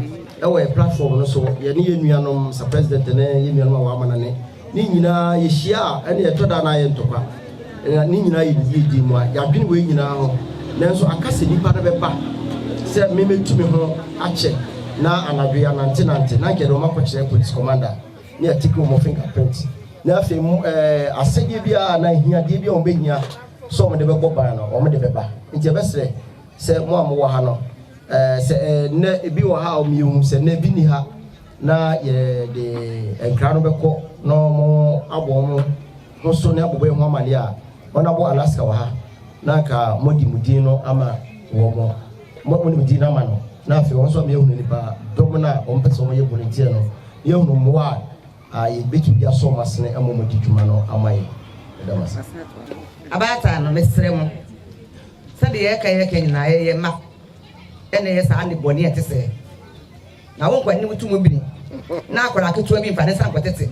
ɛwɔ yɛ platform no so yɛne yɛn nuanom sɛ president ne yɛn nuanom a wɔama no ne Ne nyinaa yɛhyia a, ɛne ɛtɔ da na ayɛ ntɔkwa. Na ne nyinaa yɛ ne yiedie mu a, yɛadwene wei nyinaa ho. Nanso aka sɛ nipa no bɛba sɛ me mɛtu me ho akyɛ na anadwo yɛanantenante na anka yɛde wɔn akɔkyerɛ police commander ne yɛatake wɔn fingerprint na afei ɛɛ asɛdeɛ biara anaa ahiadeɛ bi a wɔbɛhia sɛ wɔde bɛbɔ ban no wɔde bɛba. Nti yɛbɛsrɛ sɛ mo a mowɔ ha no ɛɛ sɛ ɛɛ nnɛ ebi wɔ ha a wɔyɛhu sɛ nnɛ ebi nni ha Na yɛde nkra no bɛkɔ na wɔabɔ wɔn ho so ne abobɔ yɛn ho amanneɛ a, wɔabɔ Alaska wɔ ha, na anka moadi mo din no ama wɔn, mo ne mo din no ama no, na afei wɔn nso ama yɛahunu nnipa dɔm no a wɔpɛ sɛ wɔyɛ volunteer no, na yɛahunu mmoa a yɛbɛtumi de asɔ wɔn asene ama wɔadi dwuma no ama yɛn. Meda mo ase. Abaatan no, mesrɛ mo, sɛdeɛ yɛreka yɛreka nyinaa, yɛyɛ mma na ɛyɛ saa nnebɔne a ɛte sɛɛ. Na wo nkwa anim to mu biri, na akwadaa ketewa bi mfa ne nsa nkɔtete.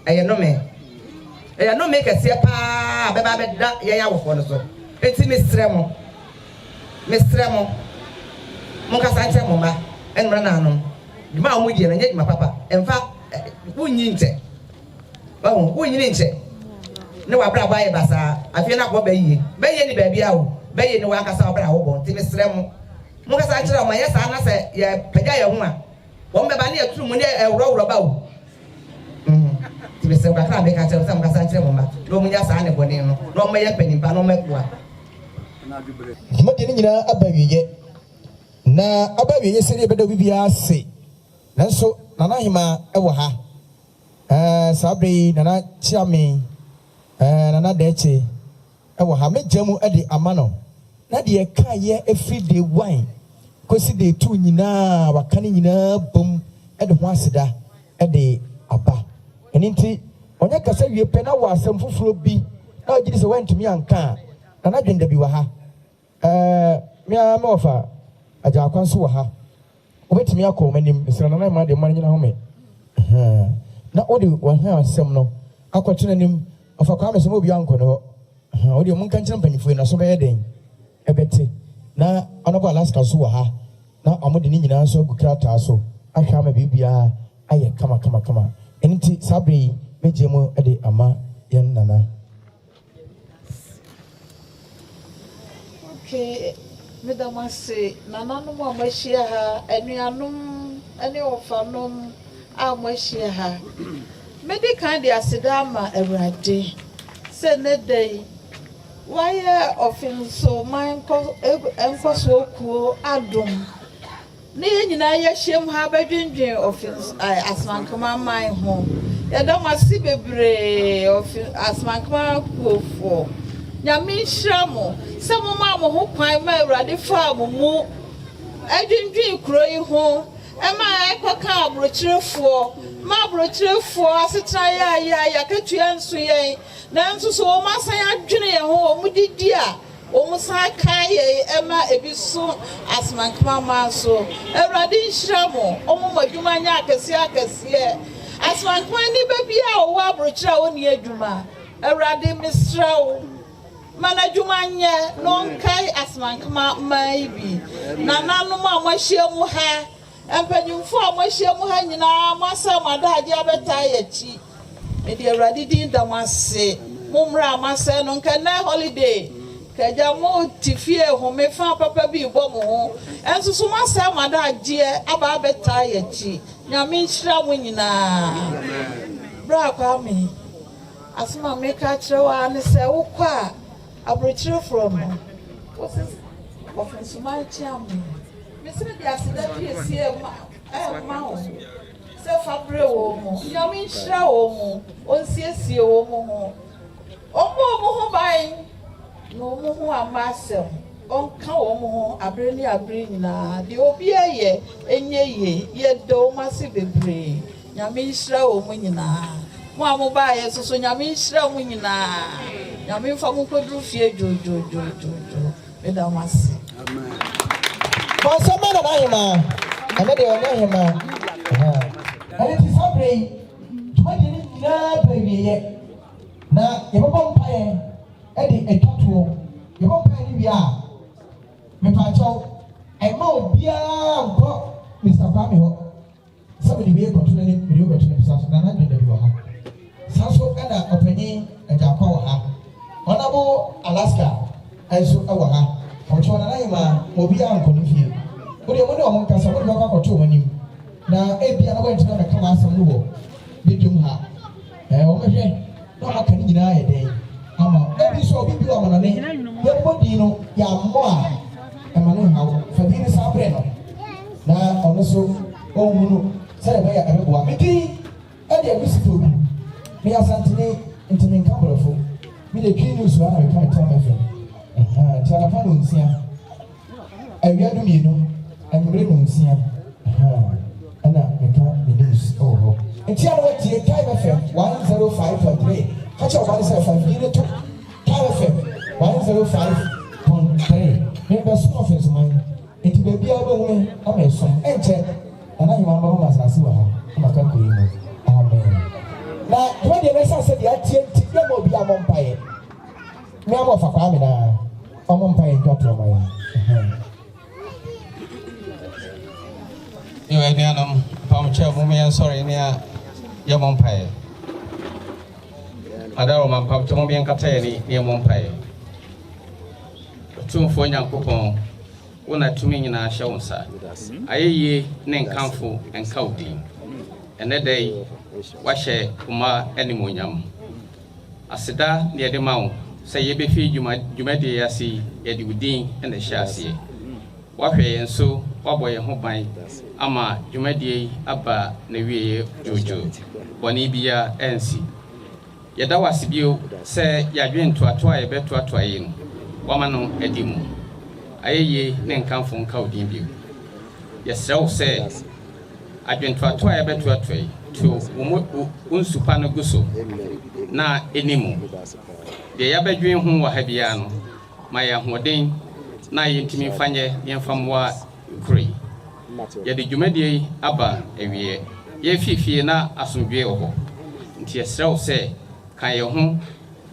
Ɛyɛ nnome. Ɛyɛ nnome kɛseɛ paa a bɛba abɛda yɛn awofoɔ no so. Enti mesrɛ mo, mesrɛ mo, monkasa nkyerɛ mo mma ne mo nananom. Dwuma a wɔdie no, ɛnyɛ dwuma papa. Ɛmfa, wonnyi nkyɛ. Wahu, wonnyini nkyɛ. Ne w'abrabɔ ayɛ basaa. Afei na akɔ bɛyie. Bɛyie ne baabiara o. Bɛyie ne w'ankasa wo bra a wobɔ. Nti mesrɛ mo, Monkasa nkyerɛ wɔn, ɛnyɛ saa na sɛ yɛpagya yɛn ho a, wɔn bɛba ne yɛtoro mu ne ɛworɔworɔ ba o. Nti mesrɛ mo, kakra a meka kyerɛ mo sɛ monkasa nkyerɛ mo mma na wɔnnya saa nnebɔne no na wɔmmɛyɛ mpanin pa na wɔmmɛboa. Dwumadie no nyinaa aba awieɛ, na aba awieɛ sɛdeɛ ɛbɛda obi biara ase. Nanso Nana Ahemaa wɔ ha ɛɛ saa berɛ yi, Nana Kyeame ɛɛ Nana Daakye. Wɔ ha, mɛgya mu de ama no, na deɛ ɛkaeɛ firi day one kɔsi day two nyinaa, waka ne nyinaa bom de ho aseda de aba. Ɛno nti, ɔnyɛ kasa wie pɛ na wɔ asɛm foforɔ bi na ɔgye di sɛ wantumi anka a, Nana Dwendabi wɔ ha. Ɛɛ, me ara me wɔfa Agyaakwa nso wɔ ha. Wobɛtumi akɔ wɔn anim. Mesrɛ Nana mma deɛ mma no nyina home. Ɛhɛn. Na wode wɔn asɛm no akɔto n'anim. Ɔfa Kwame sɛ ma obiara nkɔ ne hɔ. Ɛhɛn, wo deɛ monka nkyerɛ mpanyinfoɔ yi, n'aso bɛyɛ dɛn? Ɛbɛte. Na Honourable Alaska nso wɔ ha. Na wɔde ne nyinaa nso agu krataa so ahwɛ ama biribiara ayɛ kama kama kama. Ɛno nti saa berɛ yi mɛgye mu de ama yɛn Nana. Okay, meda mo ase nananom a moahyia ha, anuanom ne ɔfanom a moahyia ha. Medi kan de aseda ama Awurade sɛ nnɛ da yi wayɛ Ɔfensoman Nkɔsoɔ Kuo adom Ne yɛn nyinaa yɛahyiam ha abɛdwendwen ɔfe Asamankama man ho. Yɛda mo ase bebree ɔfe Asamankama kuofoɔ. Nyame nhyira mo sɛ momaa mo ho kwan ma Awurade faa mo mu dwendwen kuro yi ho ma ɛkɔkaa aburokyerefoɔ, ma aburokyerefoɔ asetena yɛ ayɛ a yɛakatua nso yɛn, nanso so wɔn asan adwene yɛn ho, wɔn didi a wɔn san kae yɛn ma ebi so Asomankoma so. Awurade nhyira mo, ɔmo mo adwuma nyɛ akɛseɛ akɛseɛ. Asomankoma nipa biara a ɔwɔ aburokyere a ɔnni adwuma, Awurade mesrɛ wo, ma n'adwuma nyɛ na ɔnkae Asomankoma mmaa yi bi. Nananom a moahyia mu ha, mpanyimfoɔ a moahyia mu ha nyinaa, moasɛe mo adagyeɛ abɛtaa yɛn akyi. Mede Awurade din da mo ase. Mo mmerɛ a moasɛe no, nka nnɛ holiday, nka agya mo te fie home fa papa bi rebɔ mo ho. Nso so moasɛe mo adagyeɛ aba abɛtaa yɛn akyi. Nyame nhyira mo nyinaa. Bra Kwame, asɛm a meka akyerɛ wo ara ne sɛ wokɔ a, aburokyerefoɔ no, wo se Kɔfensoman kyea me. Mese mede aseda piesie rema wo. Sɛ fa brɛ wɔn mu. Nyame nhyira wɔn mu, ɔnsiesie wɔn ho, ɔmmɔ wɔn ho ban na wɔn ho amma asɛm, ɔnka wɔn ho abere ne abere nyinaa, deɛ obiara yɛ ɛnyɛ yie, yɛda wɔn ase bebree, Nyame nhyira wɔn nyinaa, mo a mo baeɛ nso so Nyame nhyira mo nyinaa, Nyame mfa mo nkɔduru fie dwoodwoodwoodwoo. Meda mo ase. Bɔnsam bɛ nana ahemaa. Ɛnɛ deɛ ɔnyɛ ahemaa. Ɛno nti saa berɛ yi, dwumadie no nyinaa ba awieɛ, na yɛbɛbɔ mpaeɛ de atwa toɔ. Yɛbɔ mpaeɛ no wie a, mepaakyɛw, mma obiara nkɔ Mister Kwame hɔ. Sɛ mede wei rekɔto n'anim, mede wei rekɔto n'anim, saa nso Nana Dwenda bi wɔ ha. Saa nso na Ɔpanyin Agyarkwa wɔ ha. Honourable Alaska nso wɔ ha. Ɔkyerɛw Nana Ahemaa ma obiara nkɔ ne fie. Mo deɛ mo ne wɔn nkasa, mode bɛkɔ akɔto wɔn anim. Na ebia na wɔantumi ammɛka m'asɛm no wɔ badwam ha. Ɛɛ, wɔbɛhwɛ na wɔaka ne nyinaa ayɛ dɛn ama wo. Ebi nso a, obi bi wɔ amanɔne, yɛbɔ din no, yɛammɔ a, ɛma no nhaw. Fa din no san brɛ no na ɔno nso ɔnhunu sɛdeɛ ɛbɛyɛ a ɛbɛboa. Me din de Agusi Poku. Meyɛ Asanteni, nti menka Borɔfo. Me deɛ Twi News ara na meka me Tam FM. Ɛhaa, nti anɔpa nnɔnsia. Awia dumienu, anwummere nnɔnsia, ahaa, ɛna meka me news wɔ hɔ. Nti a na watie Time FM 105.3, ka kyerɛ wo ba no sɛ fa afidie no to Time FM 105.3. Membɛsom Ɔfensoman, nti baabiara wobɛhu me na meresom. Ɛnkyɛ Nana Ahemaa bɛma me asase wɔ ha na maka kuro yi mu. Amen. Na dwumadie no ɛsiane sɛ deɛ ateɛ nti, yɛmma obiara mmɔ mpaeɛ. Me ara ɔfa Kwame na ɔmmɔ mpaeɛ ntwa toɔ ma yɛn. Ɛhɛn. Yo, anuanom, mpamokyɛw, mom yɛnsɔre ne a yɛmmɔ mpaeɛ. Adaroma, mpamokyɛw, mom yɛnkata yɛn ani ne yɛmmɔ mpaeɛ. Otumfoɔ Nyankopɔn, wo na tumi nyinaa hyɛ wo nsa. Ayɛyie ne nkamfo nka wo din. Ɛnnɛ da yi, woahyɛ wo mma animuonyam. Aseda na yɛde ma wo sɛ yɛbɛfi dwuma dwumadie yi ase yi, yɛde wo din na ɛhyɛ aseɛ. Woahwɛ yɛn so, woabɔ yɛn ho ban ama dwumadie yi aba n'awieeɛ dwoodwoo. Bɔne biara ansi. Yɛda wo ase bio sɛ yɛadwene ntoatoa a yɛbɛtoatoa yi no, woama no adi mu. Ayɛyie ne nkamfo nka wo din bio. Yɛsrɛ wo sɛ Adwentoatoa a yɛbɛtoatoa yi, to wo mo wo nsu pa no gu so na ɛnni mu. Deɛ yɛabɛdwen ho wɔ ha biara no, ma yɛn ahoɔden na yɛntumi mfa nyɛ na yɛmfa mmoa kuro yi. Yɛde dwumadie yi aba awieɛ. Yɛrefi fie na asomdwoeɛ wɔ hɔ, nti yɛsrɛ wo sɛ ka yɛn ho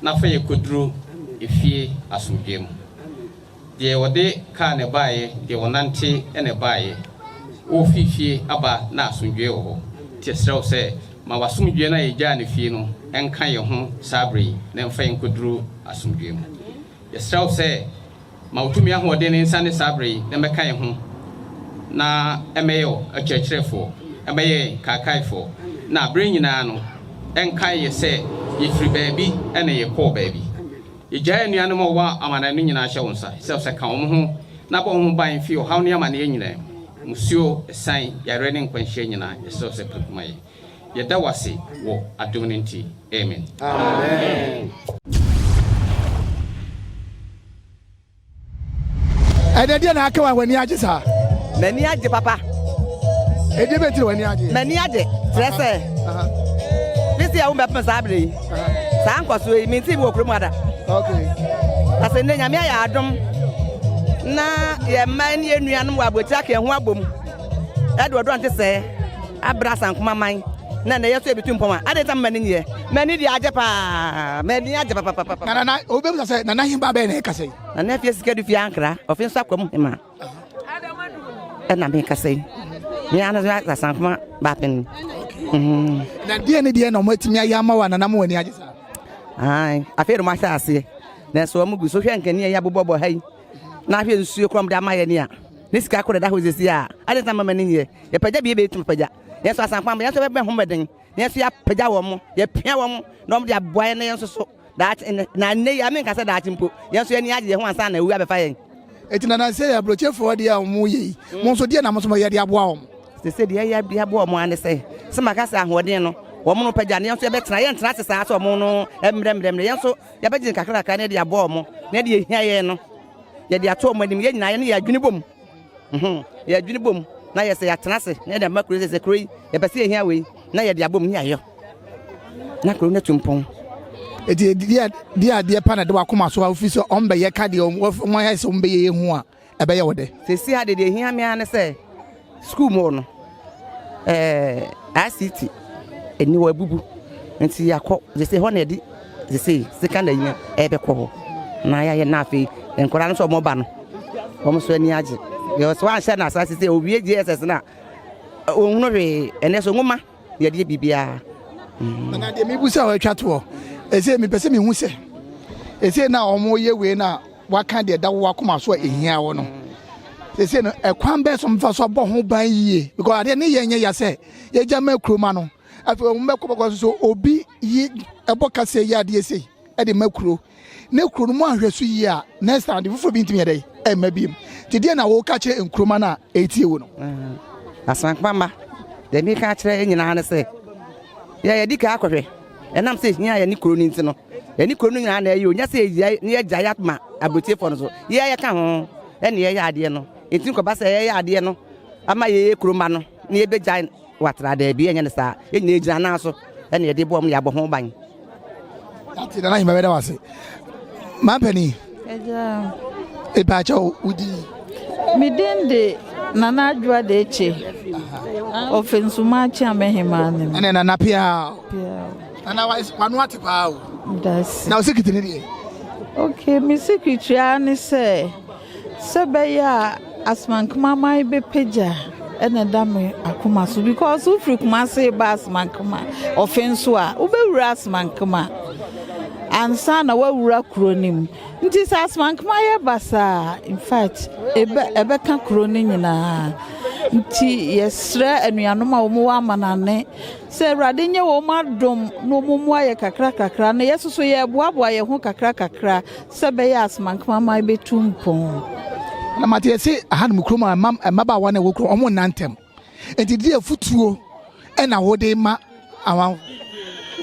na fa yɛn kɔduru efie asomdwoeɛ mu. Deɛ ɔde kaa na ɛbaeɛ, deɛ ɔnante na ɛbaeɛ. Worefi fie aba na asomdwoeɛ wɔ hɔ. Nti yɛsrɛ wo sɛ, ma w'asomdwoeɛ no a yɛgyaa no fie no nka yɛn ho saa berɛ yi, na ɛmfa yɛn nkɔduru asomdwoeɛ mu. Yɛsrɛ wo sɛ, ma wo tumi ahoɔden no nsiane saa berɛ yi na ɛmmɛka yɛn ho, na ɛmmɛyɛ ɔkyerɛkyerɛfoɔ, ɛmmɛyɛ yɛn kaakaefoɔ, na berɛ nyinaa no, ɛnkae yɛ sɛ yɛfiri baabi na yɛkɔɔ baabi. Yegyae anuanom a wɔwɔ amanae no nyinaa hyɛ wo nsa sɛ sɛ ka wɔn ho na bɔ wɔn ho ban fi ɔhaw ne amanneɛ nyinaa mu, mmusuo, asiane, yareɛ ne nkwanhyia nyinaa. Yɛsrɛ wo sɛ pɛ gu ma yɛn. Yɛda wo ase wɔ adom no nti. Amen. Amen. Ɛnɛ deɛ na aka wa w'ani agye saa? M'ani agye papa. Ɛdeɛ bɛ nti na w'ani agye? M'ani agye kyerɛ sɛ fisi a wombɛpem saa berɛ yi saa nkɔsoɔ yi mente bi wɔ kurom ada. Okay. Na sɛ nnɛ Nyame ayɛ adom na yɛn mma ne yɛn nuanom wɔ aburokyire aka yɛn ho abom ɛde ɔdɔ nte sɛɛ abrɛ Asankoma man na nnɛ yɛso yɛbɛtu mpɔn a adɛn nti na m'ani nyeɛ? M'ani deɛ agye paa m'ani agye papapapa. Na nana obi bɛbisa sɛ nana hemba bɛn na ɛkasa yi? Nana Afie Sikadu fie Ankra, ɔfe nso akwa mu hema ɛna mekasa yi. Me ara nso Asankoma baapen. Na deɛ ne deɛ na wɔn atumi ayɛ ama wo a nana ma w'ani agye saa? Ae, afei na wɔn ahyɛ aseɛ. Nanso wɔn gu so hwɛ nkanea yi abobɔbɔ ha yi na ahwɛ nsuo korɔ de ama yɛ ni a ne sika korɔ da hɔ sisi a ade nsa mama ne nyɛ yɛpagya bi yɛbɛtumi pagya yɛn nso Asankoma yɛn nso yɛbɛbɛn ho mmɔden na yɛn nso yɛapagya wɔn yɛpia wɔn na wɔn de aboa yɛn na yɛn nso so Daakye, nnɛ, na nnɛ yi a menka sɛ daakye mpo, yɛn nso yɛn ani agye yɛn ho ansa na awu abɛfa yɛn. Enti na nansa yi aburokyefoɔ deɛ a wɔyɛ yi, mo nso deɛ na mo nso moyɛ de aboa wɔn? Sese deɛ yɛyɛ de aboa wɔn ara ne sɛ, sɛ maka sɛ ahoɔden no, wɔn no pagya no, yɛn nso yɛbɛtena, yɛntena ase saa sɛ wɔn no mmerɛmmerɛmmerɛ, yɛn nso yɛbɛgye nkakra kakra na yɛde aboa wɔn, na deɛ ɛhia yɛn no, yɛde ato wɔn anim, yɛn nyinaa yɛne yɛn adwene bom. Mhm, yɛadwene bom na yɛ sɛ yɛatena ase na yɛde ama kuro sɛ sɛ kuro yi yɛpɛ sɛ yɛhia wei na yɛde abom ne yɛayɔ na kuro no atu mpɔn. Eti deɛ deɛ adeɛ pa na de wakoma so a wofi sɛ ɔmbɛyɛ ka deɛ wɔn ayɛ sɛ ɔmbɛyɛ yɛ hu a ɛbɛyɛ wo dɛ. Sɛsi ha deɛ deɛ ehia me ara ne sɛ sukuu mu hɔ no ɛɛ ICT ɛni hɔ abubu nti yɛakɔ sɛsɛ hɔ na yɛde sɛsɛ sika na yia ɛbɛkɔ hɔ na yɛayɛ na afei nkwadaa no nso wɔn ba no wɔn nso ani agye yɛ sɛ wɔanhyɛ no asa sɛsɛ owie JSS no a wɔnhunu hwee ɛnɛ so nwoma yɛde yɛ biribiara. Na deɛ mebu sɛ wɔatwa toɔ ɛsɛ mepɛ sɛ mehu sɛ ɛsɛ na wɔyɛ wei no a waka deɛ ɛda wo akoma so a ɛhia wo no sɛsɛ no ɛkwan bɛɛ so mfa so abɔ ho ban yie because adeɛ ne yɛn nyɛ ya sɛ yɛgya ma kuroma no afei wɔn bɛkɔ bɛkɔ so obi yi ɛbɔ kasa yi adeɛ sei ɛde ma kuro ne kuro no mu ahwɛ so yie a next time de foforɔ bi ntumi yɛ dɛ ɛmma biem nti deɛ na wɔka kyerɛ nkuroma no a ɛretie wo no. Asankpa mma deɛ meka kyerɛ nyinaa ne sɛ yɛ yɛdi ka akɔhwɛ ɛnam sɛ ɛhia yɛne kuro no nti no yɛne kuro no nyinaa na ɛyɛ o nyɛ sɛ yɛgyae na yɛgyae ama aburokyefoɔ no so yɛ yɛka ho ɛne yɛyɛ adeɛ no nti nkɔba sɛ yɛyɛ adeɛ no ama yɛyɛ kuro mma no na yɛbɛgyae watra daabi ɛnyɛ ne saa yɛn nyinaa gyina nan so ɛne yɛde boɔ mu yɛabɔ ho ban. Ate nana ahima bɛda wase. Mampani. Agya. Epaakyɛ wo din. Me din de Nana Adwoa Deekye. Ofi Nsuma Akyeamehema ne mu. Ɛne Nana pia. Pia. Nana wano ate paa o. Dasi. Na wo secretary ne deɛ? Okay, me secretary ara ne sɛ sɛ bɛyɛ a Asmankema man bɛpagya ɛna ɛda me akoma so because wofiri Kumase ba Asmankema ɔfe nso a wobɛwura Asmankema ansa na woawura kuro no mu nti sɛ Asmankema yɛ basaa in fact ɛbɛ ɛbɛka kuro no nyinaa nti yɛsrɛ anuanom a wɔwɔ amanane Sɛ Awurade nyɛ wɔn adom na wɔn mmoa yɛ kakra kakra na yɛ soso yɛreboaboa yɛn ho kakra kakra sɛ ɛbɛyɛ a Asomankraman bɛtu mpɔn. Na mate yɛse ahanom kurom a mmabaawa na ɛwɔ kurom wɔn nna ntɛm nti deɛ afutuo ɛna wode ma amanfo.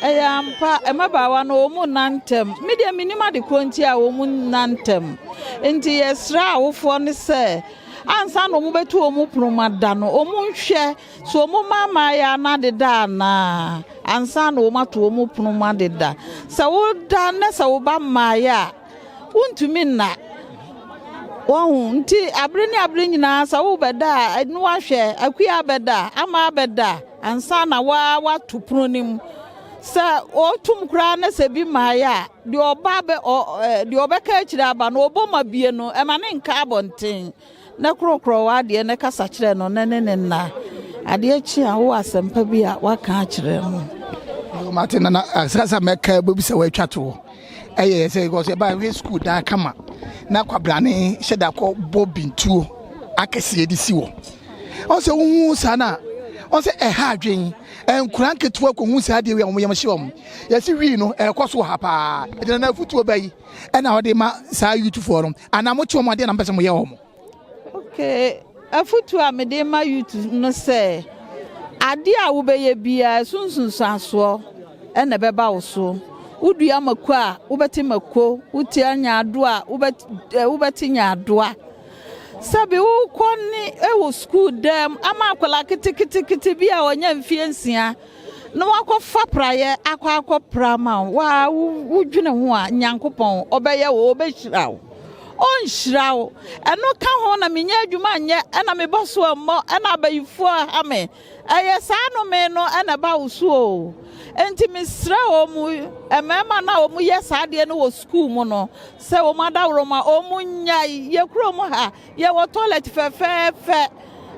Ɛyɛ ampa mmabaawa no wɔn nna ntɛm me deɛ menim ade korɔ nti a wɔn nna ntɛm nti yɛsrɛ awofoɔ no sɛ ansa na wɔn bɛtu wɔn pono mu ada no wɔn nhwɛ So wɔn mma mmaayaa no adeda anaa ansa na wɔato wɔn pono mu adeda? Sɛ woda na sɛ wo ba mmaeɛ a, wontumi nna. Wahu? Nti abere ne abere nyinaa sɛ wobɛda a, na wahwɛ Akua abɛda, Ama abɛda ansa na wa wato pono no mu. Sɛ ɔtum koraa na sɛ bi mmaeɛ a, deɛ ɔba bɛ ɔ deɛ ɔbɛka akyire aba no, ɔbɔ ma bie no, ɛma ne nka abɔnten. Na korɔkorɔ w'adeɛ na kasa kyerɛ no na ne ne nna. Adeɛ kye a wowɔ asɛmpa bi a woaka akyerɛ no. Mate nana asasa mɛka bɛbisa wɔatwa toɔ ɛyɛ sɛ because ɛba ɛhwɛ sukuu dan kama na kwabrane hyɛ da kɔ bɔ bintuo akɛseɛ de si wɔ ɔn sɛ wohu saa na ɔn sɛ ɛha adwen nkura nketewa kɔhu saa adeɛ wei a wɔn yam hye wɔn yɛsi wii no ɛkɔ so wɔ ha paa ɛgyina na afutuo bɛyi ɛna ɔde ma saa youthfoɔ no anaa mo kye wɔn adeɛ na mo pɛ sɛ mo yɛ wɔn. Okay, afutuo a mede ma youth no sɛ adeɛ a wobɛyɛ biara ɛso nsunsuansoɔ ɛna ɛbɛba wo so. Wodua mako a wobɛte mako, wotia nyaadoa a wobɛte nyaadoa. Sɛbi wokɔ ne wɔ sukuu dan mu ama akwadaa ketekete bi a ɔnya mfeɛ nsia na wakɔfa praeɛ akɔ akɔpra ma wo. Waa wodwene ho a, Nyankopɔn ɔbɛyɛ wo, ɔbɛhyira wo. Ɔnhyira wo. Ɛno ka ho na menyɛ adwuma nyɛ, ɛna mebɔ so mmɔ, ɛna abayifoɔ ha me. Ɛyɛ saa nnome no na ɛba wo so oo. Enti mesrɛ wɔn, mmarima no a wɔyɛ saa adeɛ no wɔ sukuu mu no, sɛ wɔn adaworoma, wɔn nnyae. Yɛ kurom ha, yɛwɔ toilet fɛfɛɛfɛ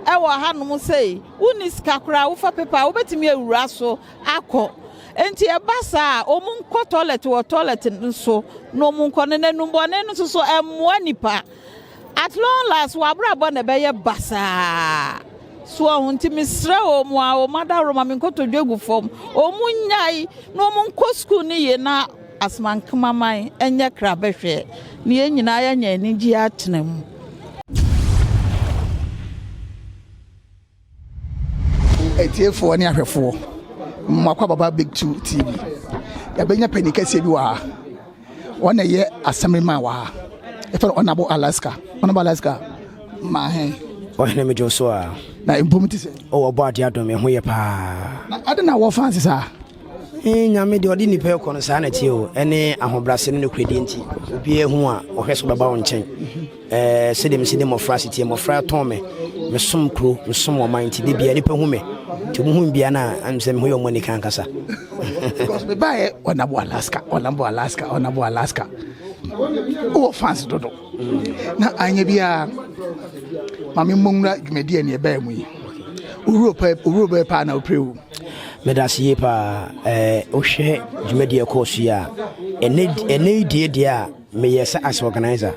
ɛwɔ hanom sei. Wonni sika koraa, wofa paper a, wobɛtumi awura so akɔ. Enti ɛba saa a, wɔn nkɔ toilet wɔ toilet no so na wɔn nkɔ no. Na nnubɔne no nso so, ɛmmoa nipa. At long last w'abrabɔ na ɛbɛyɛ basaa. So wahu? Nti mesrɛ wɔn a wɔn adaworoma me nkotodwe gu fam, wɔn nnyae na wɔn nkɔ sukuu no yie na Asomankemaman nyɛ krabɛhwɛ na yɛn nyinaa yɛanya anigyeɛ atena mu. Atiefoɔ ne ahwɛfoɔ, mmoakɔ ababa Big Two TV. Yɛabɛnya panin kɛseɛ bi wɔ ha. Wɔn na ɛyɛ assemblyman wɔ ha. Yɛfrɛ no Honorable Alaska. Honorable Alaska, maa hɛn. Ɔhene megye wo so a. Na mpom te sɛ. Ɔwɔ bɔ adeɛ adom ɛho yɛ paa. Na ade na wɔ fans saa. Ee, Nyame deɛ ɔde nnipa ɛkɔ no saa na ɛteɛ o. Ɛne ahobrɛase ne nokorɛdie nti, obiara hu a ɔhwɛ so bɛba wo nkyɛn. Ɛɛ, sɛdeɛ mesi de mmɔfra ase tie, mmɔfra tɔn me, mesom kuro, mesom ɔman nti de bia nipa hu me. Nti wɔn hu me bia na ɛm sɛ me ho yɛ wɔn anika ankasa. Because me baeɛ ɔnabo Alaska, ɔnabo Alaska, ɔnabo Alaska. Wowɔ fans dodo. Na anyɛ biara, ma me mmɔ nwura dwumadi a ɛne ɛbaa mu yi. Owuro pɛ, owuro bɛyɛ paa na wopere wo. Meda ase yie paa. Ɛɛ, wohwɛ dwumadi a ɛkɔɔ so yi a, ɛnɛ ɛnɛ yi deɛ deɛ a Meyɛ sɛ as organizer,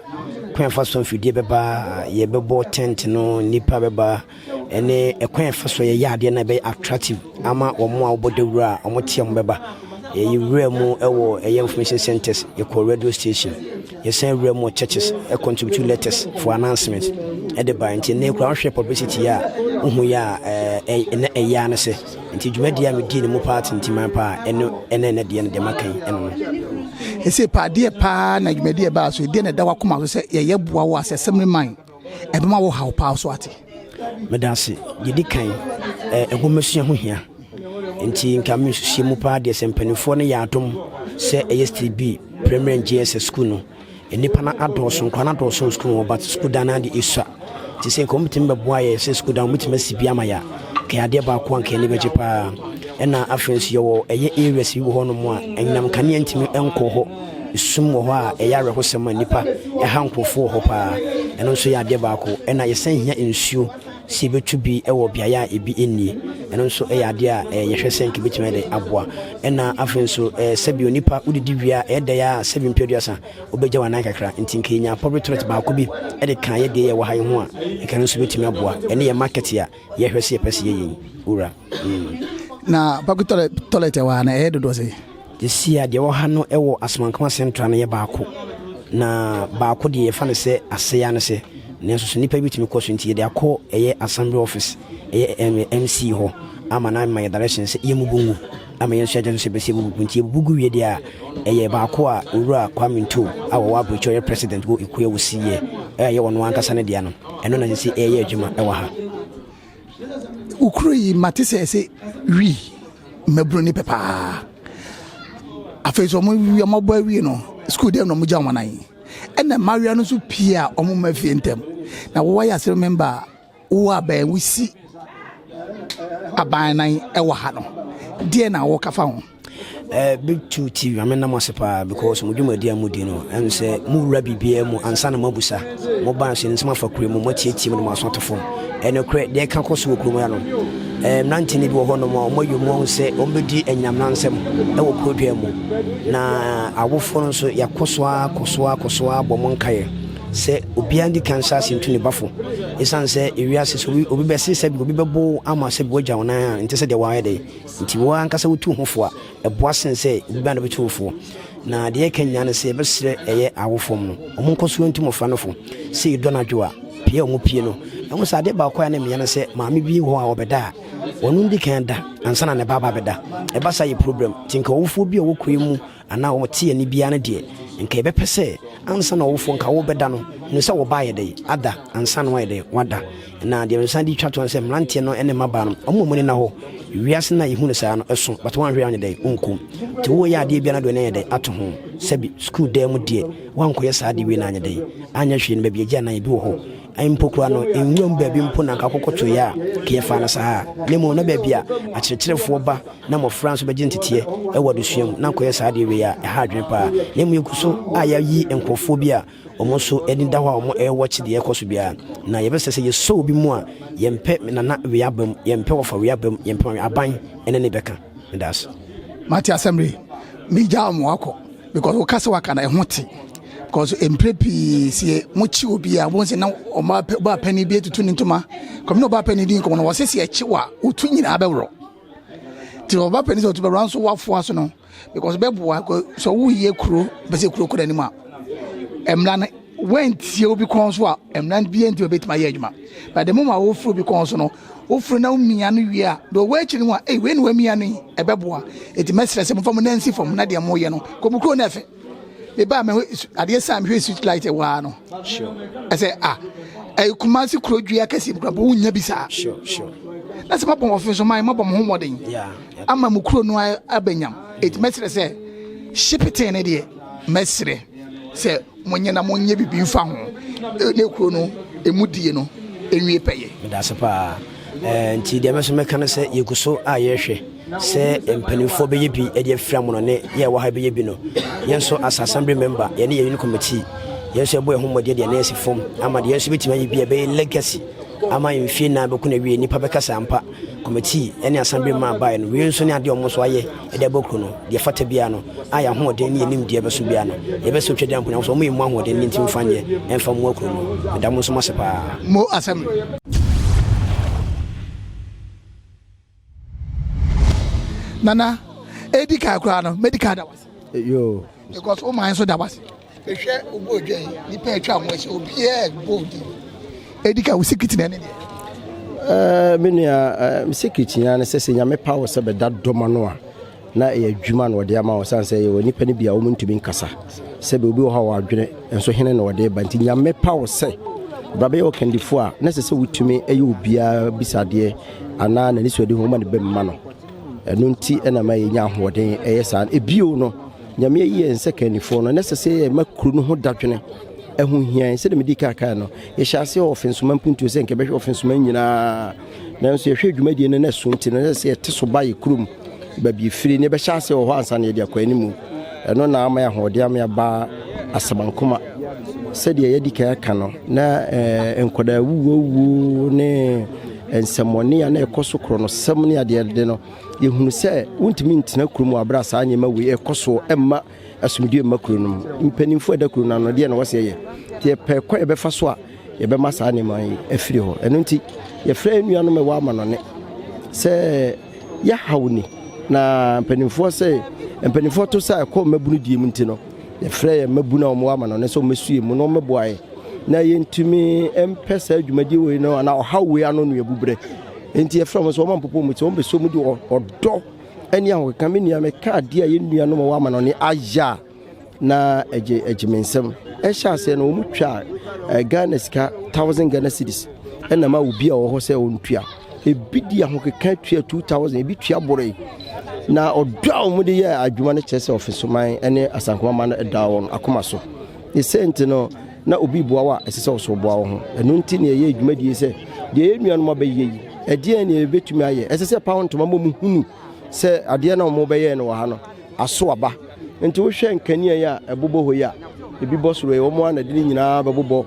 kwan a ɛfa so mfidie bɛba, yɛbɛbɔ tent no, nnipa bɛba, ɛne ɛkwan a ɛfa so yɛyɛ adeɛ no ɛbɛyɛ attractive ama wɔn a wɔbɔ dawuro a wɔte a wɔbɛba. Yɛyi wura mu wɔ ɛyɛ information centers, yɛkɔ radio station, yɛsan wura mu wɔ churches, contribute letters for announcement ɛde ba. Nti ɛnɛ kura wohwɛ publicity a wohu yɛ a ɛnɛ ɛyɛ ano sɛ. Nti dwumadie a medii ne mu paa tintiman paa ɛno ɛne ɛnɛ deɛ no deɛ maka yi ɛno no. Ɛsɛ paa deɛ paa na dwumadie ɛbaa so deɛ na ɛda wakoma so sɛ yɛyɛ boa wo asɛ assembly man ɛbɛma wo haw paa so ate. Meda ase. Deɛ di kan, nwomasua ho hia. Nti nka me nsusuɛ mu paa deɛ sɛ mpanimfoɔ no yɛ adom sɛ ɛyɛ state B primary and JSS school no Nnipa no adɔɔso, nkwadaa no adɔɔso wɔ sukuu hɔ but sukuu dan no ara de esua. Nti sɛ nka wɔbɛtumi bɛboa yɛ sɛ sukuu dan wɔbɛtumi asi bi ama yɛ a, nka yɛ adeɛ baako a nka yɛn ani bɛgye paa. Ɛna afei nso yɛwɔ ɛyɛ areas bi wɔ hɔnom a anyinam nkanea ntumi nkɔ hɔ. Esum wɔ hɔ a ɛyɛ awerɛhosɛm a nnipa ɛha nkurɔfoɔ wɔ hɔ paa. Ɛno nso yɛ adeɛ baako. Ɛna yɛsan hia nsuo sɛ yɛbɛtu bi wɔ beaeɛ a ebi nnie. Ɛno nso yɛ adeɛ a yɛhwɛ sɛ nka ɛbɛtumi ayɛ dɛn aboa. Ɛna afei nso sɛbi onipa wodidi wie a ɛyɛ dɛn a sɛbi mpe aduasa wobɛgya w'anan kakra. Nti nka yɛnya public toilet baako bi de ka yɛ deɛ yɛwɔ ha yi ho a, nka ɛno nso bɛtumi aboa. Ɛne yɛ market a yɛhwɛ sɛ yɛpɛ sɛ yɛyɛ yi, wura. Na public toilet ɛwɔ ha no ɛyɛ dodoɔ sɛn? Seesei a deɛ ɛwɔ ha no wɔ Asomankoma Central no yɛ baako, na baako deɛ yɛfa no sɛ asɛe ara ne sɛ, nanso so nnipa bi tumi kɔ so nti yɛde akɔ ɛyɛ Assembly office, ɛyɛ MC hɔ ama no ama yɛ direction sɛ yɛmmubu ngu ama yɛn nso yɛagye so sɛ yɛbɛsɛ yɛbubu gu nti yɛbubu gu wie deɛ a ɛyɛ baako a Owura Kwame Ntow a wɔwɔ aburokyire ɔyɛ president wɔ ekuo a wɔsiiɛ ɛyɛ ɔno ankasa ne dea no ɛno na sɛ ɛyɛ adwuma ɛwɔ ha. Wo kuro yi mate sɛ ɛsɛ wi mmabunu ne pɛ paa afei sɛ ɔmo wi ɔmo abɔ awie no sukuu dɛm na ɔmo gya wɔn nan ɛna mmaayewa no nso pii a ɔmo mma fie ntɛm na wɔwɔ yɛ asɛm mɛmba a wowɔ abɛn wosi aban nan ɛwɔ ha no deɛ na wɔka fa ho. Eh, Big Two TV, maame nna mo ase paa because mo dwumadi a modi no, ɛno sɛ mo wura biribiara mu ansa na moabusa. Mo ba nso nsɛm afa kuro mu, moatietie mu de mo aso ato fam. Ɛnokorɛ, deɛ ɛka kɔ so wɔ kurom ha no, eh, mmerante no bi wɔ hɔnom a wɔayi wɔn ahu sɛ wɔbɛdi anyinam nsɛm wɔ kurodua mu. Na awofoɔ no nso, yɛakɔ so ara, kɔ so ara, kɔ so ara bɔ mo nkaeɛ sɛ obiara ndi kan nhyɛ ase ntu ne ba fo. Ɛsiane sɛ ewiase sɛ obi, obi bɛse sɛ obi bɛbo ama sɛ bi wagya wo nan a, nte sɛ deɛ wɔayɛ dɛ. Nti wo ara ankasa wotu wo ho fo a, ɛboa sen sɛ obi ba na ɔbɛtu wo fo. Na deɛ yɛka nyinaa ne sɛ yɛbɛsrɛ ɛyɛ awofom no, wɔn nkɔ so ntu mmɔfra no fo. Sɛ yɛdu anadwo a, pie a wɔn pie no, ɛho sɛ adeɛ baako a na mmea no sɛ maame bi wɔ hɔ a ɔbɛda a, ɔno ndi kan da ansa na ne ba aba abɛda. Ɛba saa yɛ problem. Nti nka ɔwofoɔ bi a ɔwɔ kuro yi mu anaa ɔte ani biara no deɛ, nka yɛbɛpɛ sɛ Ansa na ɔwofoɔ nka wobɛda no, hunu sɛ wo ba ayɛ dɛn? Ada ansa na wayɛ dɛn? Wada. Na deɛ mesan de twa toɔ ne sɛ, mmeranteɛ no ne mmabaa no, wɔn a wɔn ani nna hɔ. Wiase no a yɛhu no saa no, ɛso, but woanhwɛ a wonyɛ dɛn? Wonkɔ mu. Nti woreyɛ adeɛ biara na de w'ani ayɛ dɛn? Ato ho. Sɛbi, sukuu dan mu deɛ, woankɔyɛ saa adeɛ wei na anyɛ dɛn? Anyɛ hwee no, baabi agye anan ebi wɔ hɔ. Mpo koraa no, nwuram baabi mpo na anka akokɔtoeɛ a, nka yɛfaa no saa. Na mmom na baabi a akyerɛkyerɛfoɔ ba na mmɔfra nso bɛgye nteteɛ wɔ adesua mu na ankɔyɛ saa adeɛ wei a, ɛha adwene paa. Na mmom yɛgu so a yɛayi nkurɔfoɔ bi a wɔn nso ani da hɔ a wɔrewɔkye deɛ ɛrekɔ so biara. Na yɛbɛsrɛ sɛ yɛsɔ obi mu a, yɛmpɛ nana wei aba mu, yɛmpɛ wɔfa wei aba mu, yɛmpɛ maame aban ne ne bɛka. Meda ase. Mate asɛm re, megyaa wɔn akɔ because woka sɛ waka no ɛho te because mpere pii sɛ mokye obi a wobɛhu sɛ na ɔbaa panin bi atutu ne ntoma kɔmi na ɔbaa panin di nkɔmmɔ no wɔsɛ sɛ ɛkye wa wotu nyinaa bɛworɔ nti ɔba panin sɛ ɔtu bɛworɔ nso wafoa so no because bɛboa sɛ woyɛ kuro bɛ sɛ kuro kɔ n'anim a mmara no wɔntie obi kɔn so a mmara no biara nti wɔbɛtumi ayɛ adwuma but the moment a wofiri obi kɔn so no wofiri na womia no wie a deɛ ɔwɔ akyiri no a ei wei na wamia no yi ɛbɛboa ɛti mɛsrɛ sɛ momfa mo nan nsi fam na deɛ moyɛ no kɔ mo kuro no ɛfɛ mebaa me adeɛ saa mehwɛ street light ɛwɔ ha no ɛsɛ ah ɛyɛ Kumasi kuro dua kɛseɛ mu kura bɔ wonya bi saa na sɛ mabɔ wɔfe so man mabɔ mo ho mmɔden ama mo kuro no abɛnyam ɛti mɛsrɛ sɛ shipitee ne deɛ mɛsrɛ sɛ monyɛ na monyɛ biribi mfa ho ne kuro no ɛmu die no ɛnwie pɛyɛ. Medase paa. Eh, nti deɛ mɛso mɛka no sɛ yɛgu so a yɛrehwɛ sɛ mpanimfoɔ bɛyɛ bi de afiri amono ne yɛ ɛwɔ ha bɛyɛ bi no yɛn nso as assembly member yɛne yɛn unit committee yɛn nso yɛbɔ yɛn ho mmɔden deɛ na yɛsi fam ama deɛ yɛn nso bɛtumi ayɛ bi a ɛbɛyɛ legacy ama mfie nan bɛko na wie nnipa bɛka sɛ ampa committee ne assembly man baeɛ no wei nso ne adeɛ ɔmo nso ayɛ de abɔ kuro no deɛ fata biara no a yɛn ahoɔden ne yɛn nimdeɛ bɛso biara no yɛbɛsɛ otwa de ampo so ɔmo yɛ mu ahoɔden ne ntimi fa nyɛ ɛmfa mmoa kuro no meda mo nso mo ase paa. Mo assembly. Nana, edi kan koraa no, medi kan da wase. Yoo. Because wo man nso da wase. Mehwɛ wo bɔ odwa yi, nipa atwa ho ahyia, obiara bɔ odi. Edi kan wo secret na ɛne deɛ. Ɛɛ me nua, ɛɛ me secret nyinaa ne sɛ sɛ nyame pa wo sɛ bɛda dɔm ano a na ɛyɛ adwuma na ɔde ama wo sane sɛ yɛwɔ nnipa no bi a wɔn ntumi nkasa sɛ obi wɔ hɔ a wɔadwene nso hene na ɔde ba nti nyame pa wo sɛ bra bɛyɛ ɔkandifo a na ɛsɛ sɛ wotumi ɛyɛ obiara bisadeɛ anaa n'ani so adi ho ma ne bɛm ma no ɛno nti ɛna ma yɛnya ahoɔden ɛyɛ saa ebio no nyame ayi yɛn sɛ kannifoɔ no na ɛsɛ sɛ yɛma kuro no ho dadwene ɛho hia yɛn sɛdeɛ medi kan kae no yɛhyɛ aseɛ wɔ ɔfensoma mpuntuo sɛ nka bɛhwɛ ɔfensoma nyinaa nanso yɛhwɛ dwumadie no na ɛso nti no na ɛsɛ sɛ yɛte so ba yɛ kurom baabi efiri ne yɛbɛhyɛ aseɛ wɔ hɔ ansa na yɛde akɔ anim ɛno na ama yɛ ahoɔden ama yɛaba asamankoma sɛdeɛ yɛadi kan aka no na eh, nkwadaa wuwuo ne nsɛmmɔne a na ɛkɔ so korɔ no sɛm ne adeɛ de no yɛhunu sɛ wontumi ntena kurom wɔ aberɛ a saa nneɛma wei ɛkɔ soɔ ɛmma asomdwoe mma kuro no mu mpanimfoɔ ɛda kuro no ano deɛ na wɔsɛ yɛ nti yɛpɛ kwan yɛbɛfa so a yɛbɛma saa nneɛma yi afiri hɔ ɛno nti yɛfrɛ nnuanom ɛwɔ amanɔne sɛ yɛhaw ni na mpanimfoɔ sɛ mpanimfoɔ to sɛ ɛkɔ mmabunu die mu nti no yɛfrɛ yɛn mmabunu a wɔwɔ amanɔne sɛ wɔmmɛsu yɛn mu na wɔmmɛboa yɛn na yɛntumi mpɛ saa dwumadie wei no anaa ɔhaw wei ano no yɛbubrɛ nti yɛfrɛ wɔn sɛ wɔn ampopo mu ti wɔn bɛsɔ mu de ɔdɔ ne ahokeka. Me nua, meka adeɛ a yɛn nuanom a wɔwɔ amanɔne ayɛ a, na ɛgye ɛgye me nsam. Ɛhyɛ aseɛ no, wɔn twa eh, Ghana sika thousand Ghana cedis ɛna ma obi a ɔwɔ hɔ sɛ ɔntua. Ebi di ahokeka tua 2000, ebi tua bore. Na ɔdɔ a wɔn de yɛ adwuma no kyerɛ sɛ ɔfesoman ne asankomama no da wɔn akoma so. Ne sɛ nti no, na obi boa wo a, ɛsɛ sɛ ɔso boa wo ho. Ɛno nti na yɛyɛ dwumadie sɛ deɛ yɛn nuanom abɛyɛ yi, ɛdeɛn na yɛbɛtumi ayɛ? Ɛsɛ sɛ pawo ntoma ma wɔn hunu sɛ adeɛ na wɔbɛyɛ no wɔ ha no aso aba. Nti wohwɛ nkanea yi a ɛbobɔ hɔ yi a, ebi bɔ soro yi, wɔn a na de ne nyinaa bɛbobɔ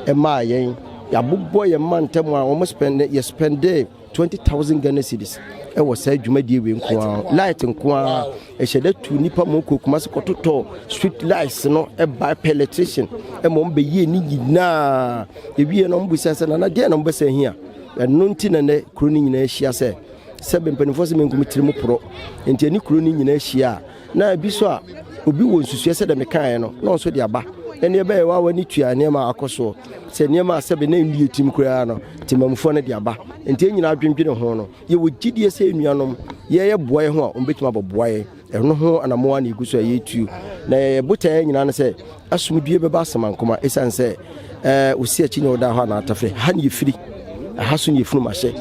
ɛmaa yɛn. Yɛabobɔ yɛn mma ntam a wɔn spend yɛ spende 20,000 Ghana cedis ɛwɔ saa dwumadie wei nko ara light nko ara ɛhyɛ dɛ tu nipa ma ɔkɔ Kumasi kɔtotɔ street lights no ɛba pɛ electrician ɛma wɔn bɛyie ne nyinaa ewie na wɔn bisa sɛ nana deɛ na wɔn bɛsɛ hia ɛno nti na nɛ kuro no nyinaa ahyia sɛ sɛ mpanimfoɔ sɛ menkum tiri mu porɔ nti ɛne kuro no nyinaa ahyia a Na ebi nso a, obi wɔ nsusuɛ sɛdeɛ mekaeɛ no, na ɔnso de aba. Ɛnneɛ ɛbɛyɛ wa w'ani tua nneɛma a akɔ soɔ. Sɛ nneɛma a sɛbe na ɛnni yɛ tirim koraa no, temamufoɔ no de aba. Nti yɛn nyinaa dwendwene ho no, yɛwɔ gyidie sɛ yɛn nuanom, yɛyɛ boa yɛn ho a, wɔbɛtumi abɛboa yɛn. Ɛno ho anammɔn ara na yɛgu so a yɛretu. Na yɛn botaeɛ nyinaa ne sɛ asomdwie bɛba Asamankoma ɛsiane sɛ ɛɛ osi akyi nyɛ ɔda hɔ anaa atafere ha ne yɛfiri ɛha so ne yɛfunu mahyɛ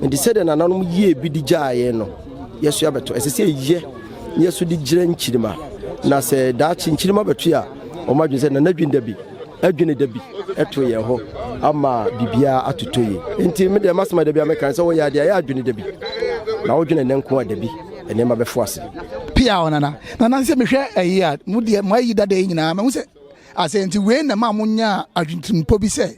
nti sɛdeɛ nananom yie bi de gyaa yɛn no yɛso abɛtɔ ɛsɛ sɛ yɛyɛ ne yɛso de gyina nkyirima na sɛ daakye nkyirima bɛto a wɔn adwene sɛ nana dwen da bi adwene da bi ɛto yɛn ho ama biribiara atotɔ yie nti me deɛ masɛm a da bi a meka sɛ wɔyɛ adeɛ a yɛ adwene da bi na wodwene ne nko a da bi nneɛma bɛfo ase. Pia o nana nana sɛ mehwɛ ɛyi a mo deɛ mo ayi dada yi nyinaa mahu sɛ asɛ nti wei na ma mo nya adwentirimpɔ bi sɛ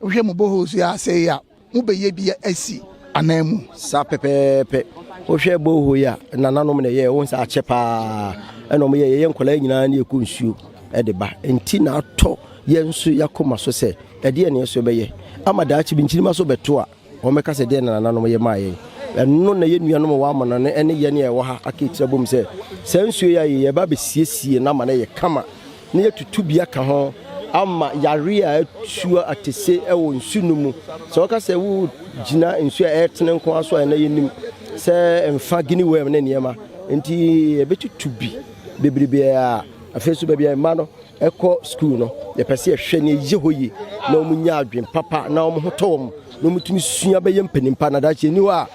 wohwɛ mo boholes yi asɛ yi a mo bɛyɛ bi asi anan mu. Saa pɛpɛɛpɛ wohwɛ boho yi a nananom na ɛyɛ wɔn sɛ akyɛ paa ɛna wɔn yɛ yɛyɛ nkwadaa nyinaa ne yɛkɔ nsuo ɛde ba nti na atɔ yɛn nso yɛakoma so sɛ ɛdeɛ ne yɛn nso bɛyɛ ama daakye bi nkyirima so bɛto a Wɔbɛka sɛ, 'Deɛn na nananom yɛ maa yɛn? Ɛno na yɛn nuanom a wɔwɔ amanɔne ne yɛn a yɛwɔ ha aka akyire abom sɛ, 'Saa nsuo yi a yɛyɛ ba abɛsiesie no ama no ayɛ kama na yɛatutu bi aka ho ama yareɛ a atuo atese wɔ nsu no mu. Sɛ wɔka sɛ wogyina nsuo a ɛretene nko ara so a, ɛnna yɛnim sɛ mfa guinea worm ne nneɛma nti yɛbɛtutu bi bebrebe a afei nso baabi a mma no kɔ sukuu no, yɛpɛ sɛ yɛhwɛ na yɛyɛ hɔ yie na wɔnya adwene papa na wɔn ho tɔ wɔn na wɔtumi sua bɛyɛ mpanin pa na daakye ɛni hɔ a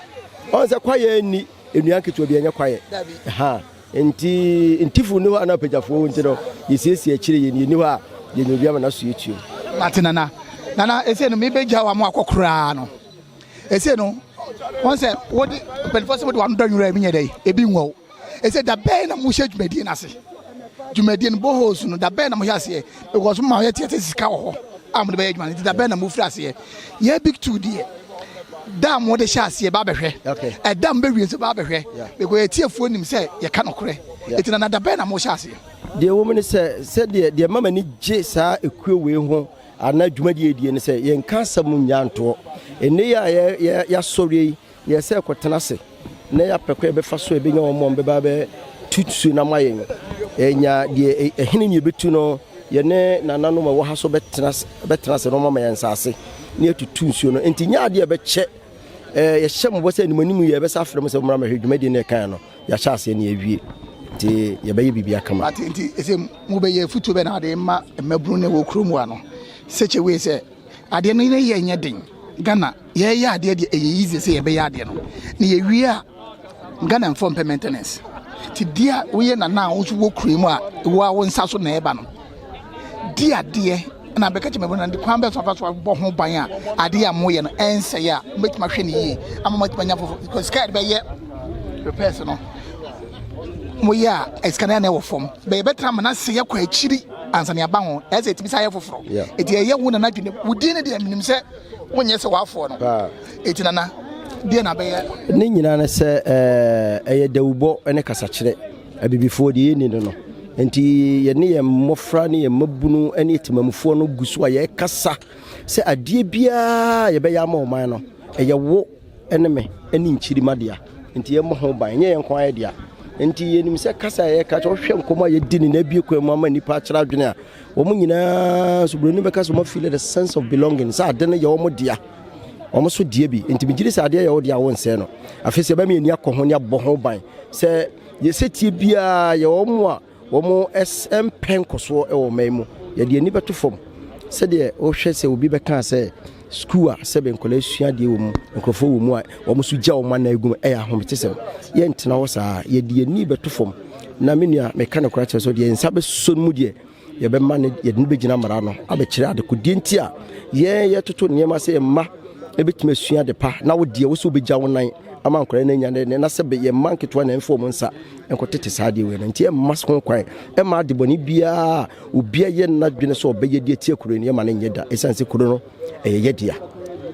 ɔn sɛ kwaeɛ nni nnua nketewa bi ɛnyɛ kwaeɛ ha nti ntifo nni hɔ a na apagyafoɔ nti no yɛsiesie akyire yɛn yɛni hɔ a yɛnya obi ama no aso yɛtuo. Mate nana. Nana ese no mebɛgya wa mo akɔ koraa no ese no wɔn sɛ wode mpanimfoɔ sɛ wode wano dɔ nwura ebi nyɛ dɛ ebi nwɔ Ɛsɛ da bɛn na mohyɛ dwumadie no ase? Dwumadie no boreholes no da bɛn na mohyɛ aseɛ? Because mo ma yɛte sɛ sika wɔ hɔ a mode bɛyɛ adwuma no nti da bɛn na mofiri aseɛ? Yɛ big two deɛ da a mode hyɛ aseɛ ba bɛhwɛ ɛda a mobɛwie nso ba bɛhwɛ because yɛtiefoɔ nim sɛ yɛka nokorɛ nti na da bɛn na mohyɛ aseɛ? Deɛ ɛwɔ mu ne sɛ, sɛdeɛ deɛ ɛma m'ani gye saa ekuo wei ho anaa dwumadie yi die ne sɛ, yɛnka asɛm nnya ntoɔ. Ɛnnɛ yi a yɛasɔre yi, Yɛ sɛ kɔtena ase na yɛapɛ kwan a yɛbɛfa so a yɛbɛnya wɔn a wɔbɛba abɛtu nsuo no ama yɛn. Yɛnya deɛ ɛhene ne yɛbɛtu no, yɛne nananom a ɛwɔ ha so bɛtena bɛtena ase na wɔama yɛn nsaase na yɛatutu nsuo no. Nti nyɛ adeɛ a ɛbɛkyɛ. Ɛɛ yɛhyɛ mo bɔ sɛ anim anim yɛ yɛbɛsa afrɛ mo sɛ mommra mmɛhwɛ dwumadie no yɛkaeɛ no. Yɛahyɛ aseɛ na yɛawie. Nti yɛbɛyɛ biribi akama. Ate nti ɛsɛ mobɛyɛ afutuo bɛ na ade ma mmabunu ne wɔ kurom ha no such a way sɛ adeɛ no ne yɛ nyɛ den Ghana Yɛyɛ adeɛ deɛ ɛyɛ easy sɛ yɛbɛyɛ adeɛ no na yɛwie a Ghana mfɔ mpɛ maintenance ti di a woyɛ nana a wo nso wɔ kuro mu a wo a wo nsa so na ɛba no di adeɛ na bɛka kyɛ mɛbɔ na de kwan bɛ so afa so abɔ ho ban a adeɛ a moyɛ no ɛnsɛe a mobɛtumi ahwɛ no yie ama moatumi anya foforɔ because sika yɛde bɛyɛ repairs no moyɛ a sika no na ɛwɔ fam bɛyɛ bɛtena ama no asɛe akɔ akyiri ansa ne aba ho ɛsɛ ɛtumi sa yɛ foforɔ ɛti ɛyɛ wo nana dwene wo din no deɛ menim sɛ Wonyɛ sɛ w'afoɔ no. Eti nana, deɛ na bɛyɛ? Ne nyinaa ne sɛ ɛyɛ dawubɔ ne kasakyerɛ. Abibifoɔ deɛ yɛnni no no. Nti yɛne yɛn mmɔfra ne yɛn mmabunu ne temamufoɔ no gu so a yɛkasa sɛ adeɛ biara yɛbɛyɛ ama ɔman no, ɛyɛ wo ne me ne nkyirima dea. Nti yɛmmɔ ho ban, ɛnyɛ yɛn nko ara dea. Nti yɛnim sɛ kasa a yɛka kyɛ wohwɛ nkɔmmɔ a yɛdi ne na abie kwan mu ama nnipa akyerɛ adwene a Wɔn nyinaa nso buroni bɛka sɛ wɔn feel the sense of belonging sɛ ade no yɛ wɔn dea wɔn so deɛ bi nti megye di sɛ adeɛ yɛ wo dea wonsɛe no afei sɛ ɛbɛma yɛni akɔ ho ne abɔ ho ban sɛ yɛsɛtie biara yɛ wɔn a wɔn mpɛ nkɔsoɔ wɔ ɔman mu yɛde ani bɛto fam sɛdeɛ wohwɛ sɛ obi bɛka sɛ sukuu a sɛbe nkwadaa sua adeɛ wɔ mu nkurɔfoɔ wɔ mu a wɔn nso gya wɔn anan gu mu ɛyɛ ahometesɛm yɛntena hɔ saa yɛde ani bɛto fam na me nua meka no koraa kyerɛ sɛ deɛ nsa bɛsɔ no mu deɛ yɛbɛma no yɛde no bɛgyina mmara no abɛkyerɛ adekodeɛ nti a yɛn yɛtoto nneɛma sɛ mma ɛbɛtumi asua ade pa na wo deɛ wo sɛ wobɛgya wo nan ama nkwadaa no anya ne na sɛ yɛn mma nketewa na ɛmfa wɔn nsa nkɔtete saa adeɛ wei no nti ɛmma ho kwan ɛma adebɔne biara obi ayɛ n'adwene sɛ ɔbɛyɛ de atia kuro no yɛma no nyɛ da ɛsiane sɛ kuro no ɛyɛ yɛ dea.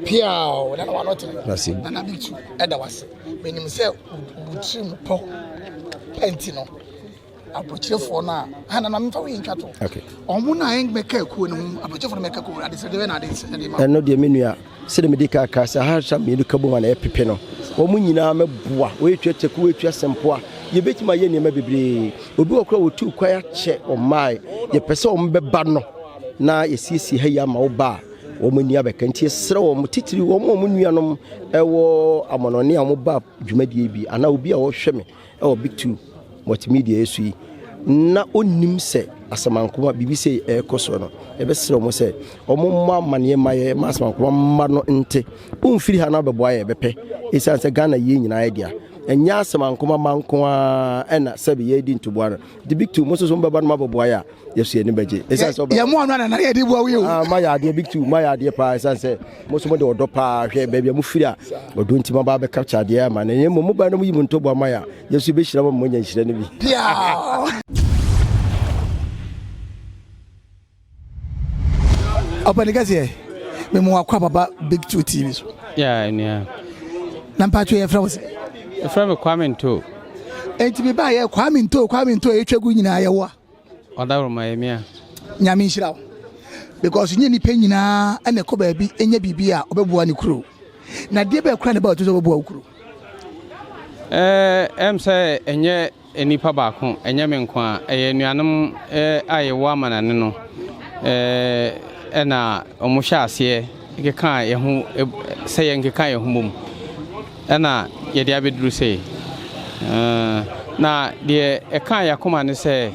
Piaw nana wano te nana big two ɛda wase menim sɛ wo tirim pɔ ɛnti no aburokyerefoɔ no a ha nana memfa wo yɛ ntwa to ɔmo no a ɛmmɛka akuo no ho aburokyerefoɔ no mɛka kuo adesrɛdeɛ bɛ na adesrɛdeɛ ma ɛno deɛ me nua Sɛdeɛ medi kan kaa sɛ ahasa mmienu ka bom a na ɛpepe no, wɔn nyinaa mɛboa. Wɔatua taku, wɔatua sɛmpoa. Yɛbɛtumi ayɛ nneɛma bebree. Obi wɔ koraa wɔtuu kwan akyɛ ɔmmae. Yɛpɛ sɛ wɔn bɛba no na yɛsiesie ha yi ama wo ba a wɔn ani abɛka. Nti yɛsrɛ wɔn, titiri wɔn a wɔn nuanom wɔ amanɔne a wɔba dwumadie bi anaa obi a ɔhwɛ me wɔ Big Two Multimedia yi so yi. na ɔnnim sɛ Asamankoma biribi sei ɛrekɔ soɔ no, yɛbɛsrɛ wɔn sɛ wɔn mmɔ amaneɛ ma yɛ ma Asamankoma mma no nte. Womfiri ha na wobɛboa yɛ yɛbɛpɛ ɛsiane sɛ Ghana yie nyinaa yɛ dea. Ɛnyɛ Asamankoma mma nko ara ɛna sɛbe yɛredi ntoboa no. Nti Big Two mo nso so mobɛba no mabɛboa yɛ a yɛso yɛn ani bɛgye. Ɛsiane sɛ Yɛn mmoa no ana na yɛde boa wo yi o. Ah, moayɛ adeɛ Big Two, moayɛ adeɛ paa ɛsiane sɛ mo nso mode ɔdɔ paa hwɛ baabi a mofiri a ɔdɔ nti moaba abɛka kyɛ adeɛ ama no. Na mmom mobae na moyi mo ntoboa ma yɛ a yɛn nso yɛbɛhyira mo ama moanya nhyira no bi. Piaw! Ɔpɛni kɛseɛ, memu wakɔ ababa Big Two TV so. Yeah, nua. Na mpatwo yɛfrɛ wo sɛ? Yɛfrɛ me Kwame Nto. Enti me ba yɛ Kwame Nto, Kwame Nto yɛtwa gu nyinaa yɛwo a. Ɔdaworo ma yɛ mia. Nyame nhyira wo. Because nyɛ nipa nyinaa ɛna ɛkɔ baabi ɛnyɛ biribi a ɔbɛboa ne kuro. Na deɛ bɛɛ kora ne ba ɔto sɛ ɔbɛboa wo kuro. Ɛɛ ɛm sɛ ɛnyɛ nnipa baako, ɛnyɛ me nko a, ɛyɛ anuanom a yɛwɔ amanane no ɛna wɔhyɛ aseɛ keka yɛn ho sɛ yɛnkeka yɛn ho mmom ɛna yɛde abɛduru sei. Na deɛ ɛka yɛn akoma ne sɛ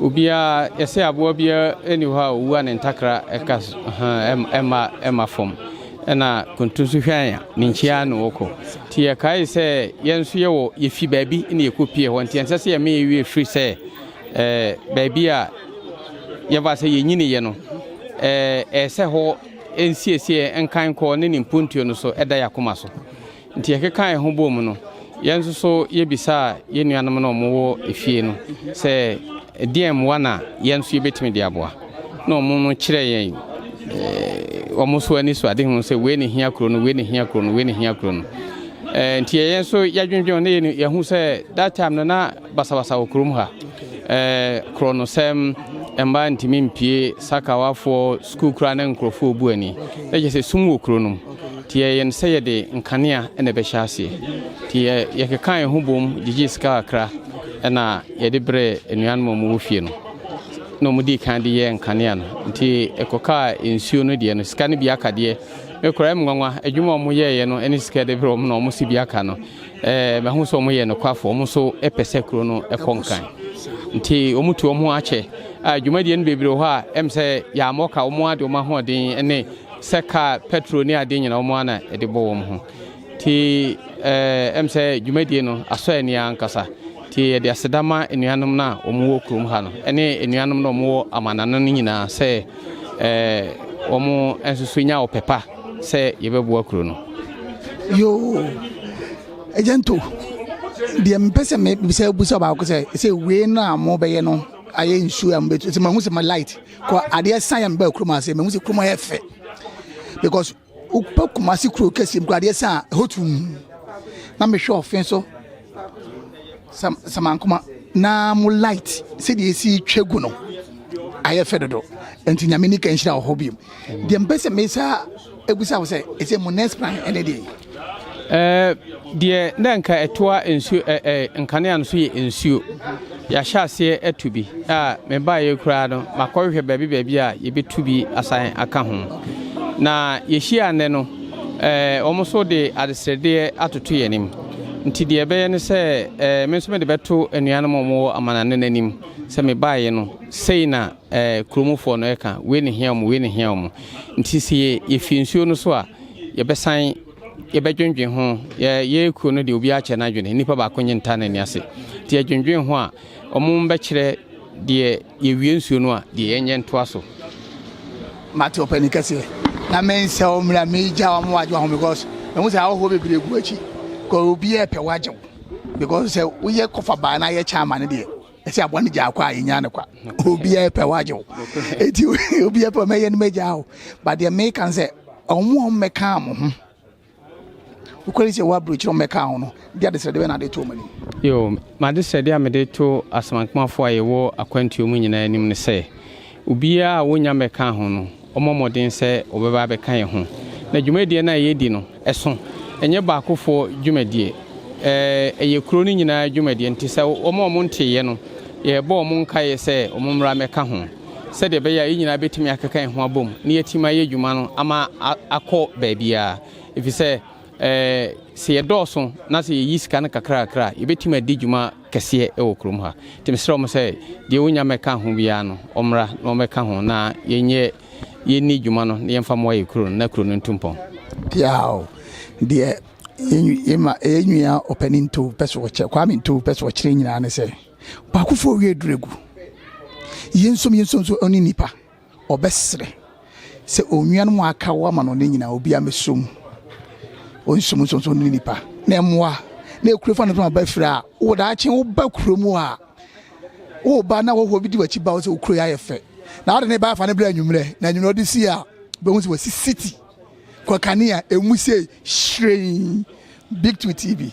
obiara yɛsɛ aboa biara nni hɔ a ɔwu a ne ntakra ɛka ɛma ɛma fam. Ɛna kuntu nso hwan a ne nkyia na ɔkɔ. Nti yɛkae sɛ yɛn nso yɛwɔ yɛfi baabi na yɛkɔpie hɔ nti ɛnsɛ sɛ yɛma yɛn werɛ firi sɛ ɛɛ baabi a yɛfa sɛ yɛnyiniiɛ no ɛɛ ɛyɛ sɛ hɔ nsiesie nkan kɔ ne ne mpuntuo no so ɛda yɛn akoma so. Nti yɛkekaa yɛn ho boom no, yɛn nso so yɛbisaa yɛn nuanom no a wɔwɔ efie no sɛ ɛdeɛn mmoa na yɛn nso yɛbɛtumi de aboa. Na wɔn no kyerɛɛ yɛn wɔn nso ani so adehunu sɛ wei na ɛhia kuro no, wei na ɛhia kuro no, wei na ɛhia kuro no. Nti yɛn nso yɛadwendwen na yɛhu sɛ that time no na basabasa wɔ kurom ha. Korɔnosɛm, mmaa ntumi mpie, sakawafoɔ, sukuu koraa na nkurɔfoɔ bu ani. Na kyerɛ sɛ sum wɔ kuro no mu. Nti yɛyɛ no sɛ yɛde nkanea na ɛbɛhyɛ aseɛ. Nti yɛkeka yɛn ho bom gyegyee sika kakra na yɛde brɛɛ anuanom a wɔwɔ fie no. Na wɔdii kan de yɛɛ nkanea no. Nti ɛkɔkaa nsuo no deɛ no, sika no bi aka deɛ. Me koraa ɛyɛ me nwanwa, adwuma a wɔyɛeɛ no ne sika yɛde brɛɛ wɔn na wɔse bi aka no. Ɛɛ, mahu sɛ wɔyɛ nokwafo, wɔn nso pɛ sɛ kuro no kɔ nkan. Nti wɔtu wɔn ho akyɛ. A dwumadie no bebree wɔ hɔ a, ɛm sɛ yɛammɔ ka, wɔn ara de wɔn ahoɔden ne sɛ kaa, pɛtro ne adeɛ nyinaa wɔn ara na ɛde bɔ wɔn ho. Nti ɛɛ, ɛm sɛ dwumadie no asɔ ani ankasa. Nti yɛde aseda ma anuanom no a wɔwɔ kurom ha no ne anuanom no a wɔwɔ amanano no nyinaa sɛ ɛɛ, wɔn nso so nya ɔpɛ pa sɛ yɛbɛboa kuro no. Yoo, Agya Nto, deɛ mepɛ sɛ mebisa bisa baako sɛ, sɛ wei no a mobɛyɛ no ayɛ nsuo a mobɛtu, sɛ mahu sɛ ma light, kɔ adeɛ san yɛ mebaa kurom ase, mahu sɛ kurom ayɛ fɛ. Because wopɛ Kumasi kuro kɛseɛ mu kɔ adeɛ san a, ɛhɔ tum. Na mehwɛ ɔfe so, sam, Samankoma, na mo light sɛdeɛ ɛsi twa gu no, ayɛ fɛ dodo. Nti Nyame nika nhyira wɔ hɔ bio. Deɛ mpɛ sɛ mesa ebisa wo sɛ ɛsɛ mo next plan ɛne deɛ. Ɛɛ deɛ na nka ɛtoa nsuo ɛ ɛ nkanea no so yɛ nsuo. Yɛahyɛ aseɛ atu bi a mebaeɛ koraa no makɔhwehwɛ baabi baabi a yɛbɛtu bi asan aka ho. Na yɛhyia nnɛ no ɛɛ wɔn nso de adesrɛdeɛ atoto yɛn anim. Nti deɛ ɛbɛyɛ ne sɛ ɛɛ me nso mede bɛto anuanom a wɔwɔ amanane no anim sɛ mebaeɛ no sei na ɛɛ kuromufoɔ no ɛka, wei na ɛhia wɔn, wei na ɛhia wɔn. Nti sɛ yɛfi nsuo no so a, yɛbɛsan yɛbɛdwendwen ho. Yɛ yɛ kuo no deɛ obiara kyɛ n'adwene, nnipa baako nye nta n'ani ase. Nti yɛdwendwen ho a, wɔn bɛkyerɛ deɛ yɛwie nsuo no a, deɛ yɛnyɛ ntoa so. Mate ɔpanin kɛseɛ na mensɛ wo mmerɛ a megya wo ama wagye w'ahome because mahu sɛ ahɔhoɔ bebree gu akyi kɔ obiara pɛ wagye wo because sɛ woyɛ kɔfa baa na ayɛ kyɛ ama no deɛ ɛsɛ aboa no gyaa kɔ a yɛnya no kwa obiara pɛ wagye wo eti obiara pɛ mɛyɛ no mɛgyaa wo ba deɛ meka sɛ ɔmo a ɔmmɛka mo ho wokɔre sɛ woaburokyerɛ ɔmmɛka ho no de adesrɛdeɛ bɛ na ade to ɔmo anim. Yo, m'adesrɛdeɛ a mede to asomankomafoɔ a yɛwɔ akwantuo mu nyinaa anim ne sɛ, obiara a wonnya mmɛkaa ho no, ɔmmɔ mmɔden sɛ ɔbɛba abɛka yɛn ho. Na dwumadie no a yɛredi no, ɛso. Ɛnyɛ baakofoɔ dwumadie. Ɛyɛ kuro no nyinaa dwumadie. Nti sɛ wɔn a wɔnteeɛ no, yɛrebɔ wɔn nkaeɛ sɛ wɔmmra mmɛka ho, sɛdeɛ ɛbɛyɛ a yɛn nyinaa bɛtumi akeka yɛn ho abom na yɛatumi ayɛ adwuma no ama akɔ baabiara. Ɛfiri sɛ. Sɛ yɛdɔɔso na sɛ yɛyi sika no kakrakra a, yɛbɛtumi adi dwuma kɛseɛ wɔ kurom ha. Nti mesrɛ wɔn sɛ deɛ ɔnya mmɛka ho biara no, ɔmmra na ɔmmɛka ho na yɛnyɛ yɛnni dwuma no na yɛmfa mmoa yɛ kuro no na kuro no ntu mpɔn. Piaw, deɛ yɛn nua ɔpanin Ntow pɛ sɛ ɔkyerɛ, Kwame Ntow pɛ sɛ ɔkyerɛ nyinaa ne sɛ, baakofoɔ wie aduru agu. Yɛnsom yɛnsom nso ɔne nipa. Ɔbɛsrɛ sɛ onuanom a aka wɔ amanɔne nyinaa obiara mmɛsɔ mu. Ɔnsom nso nso ne nipa na ɛmmoa na ekuro fa no so aba firi a wo daakye woba kuro mu a woba na wɔhoɔ bi di w'akyi ba wo sɛ wo kuro yɛ ayɛ fɛ na wode ne ba afa ne berɛ anwummerɛ na anwummerɛ ɔde si a bɛhu sɛ wasi city kɔ kanea ɛmu sɛ hyerɛn big two tv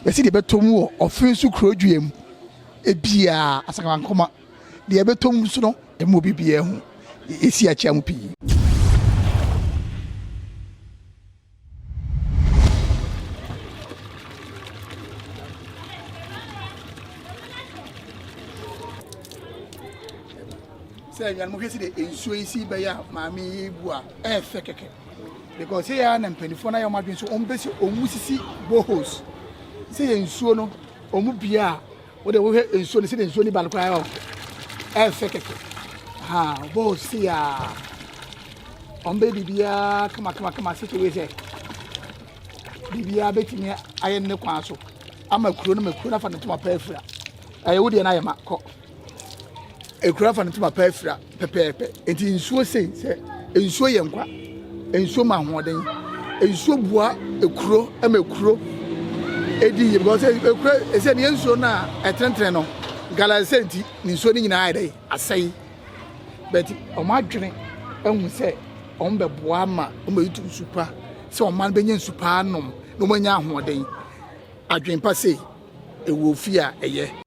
yɛsi deɛ bɛtɔ mu wɔ ɔfe so kuro dua mu ebiaa asakankoma Deɛ ɛbɛtɔ mu nso no, ɛma obi biara hu. Ɛsi akyea mu pii. Sɛ anuanom hwɛ sɛ deɛ nsuo yi si bɛyɛ a maame yi bu a ɛyɛ fɛ kɛkɛ because sɛ yɛa na mpanimfoɔ no ayɛ wɔn adwene so wɔn bɛsi wɔn sisi boreholes sɛ yɛ nsuo no wɔn bia a Wo de wohwɛ nsuo no sɛdeɛ nsuo no ba no koraa ɛyɛ fɛ kɛkɛ ha bɔɔl si a wɔn bɛyɛ biribiara kama kama kama sɛ wei sɛ biribiara bɛtumi ayɛ ne kwan so ama kuro no ma kuro no afa ne ntoma pɛ afira ɛyɛ wo deɛ no ayɛ ma kɔ Ekura fa no ntoma pa afira pɛpɛɛpɛ. Enti nsuo sei sɛ nsuo yɛ nkwa, nsuo ma ahoɔden, nsuo boa ekuro ma ekuro edi yie because ekuro ɛsɛ ne nsuo no a ɛtenetene no galamsey nti ne nsuo no nyinaa ayɛ dɛ asɛe but wɔn adwene ahu sɛ wɔn bɛboa ama wɔn bɛtutu nsu pa sɛ wɔn man bɛnya nsu pa anom na wɔn anya ahoɔden adwene pa sei ɛwɔ fie a ɛyɛ.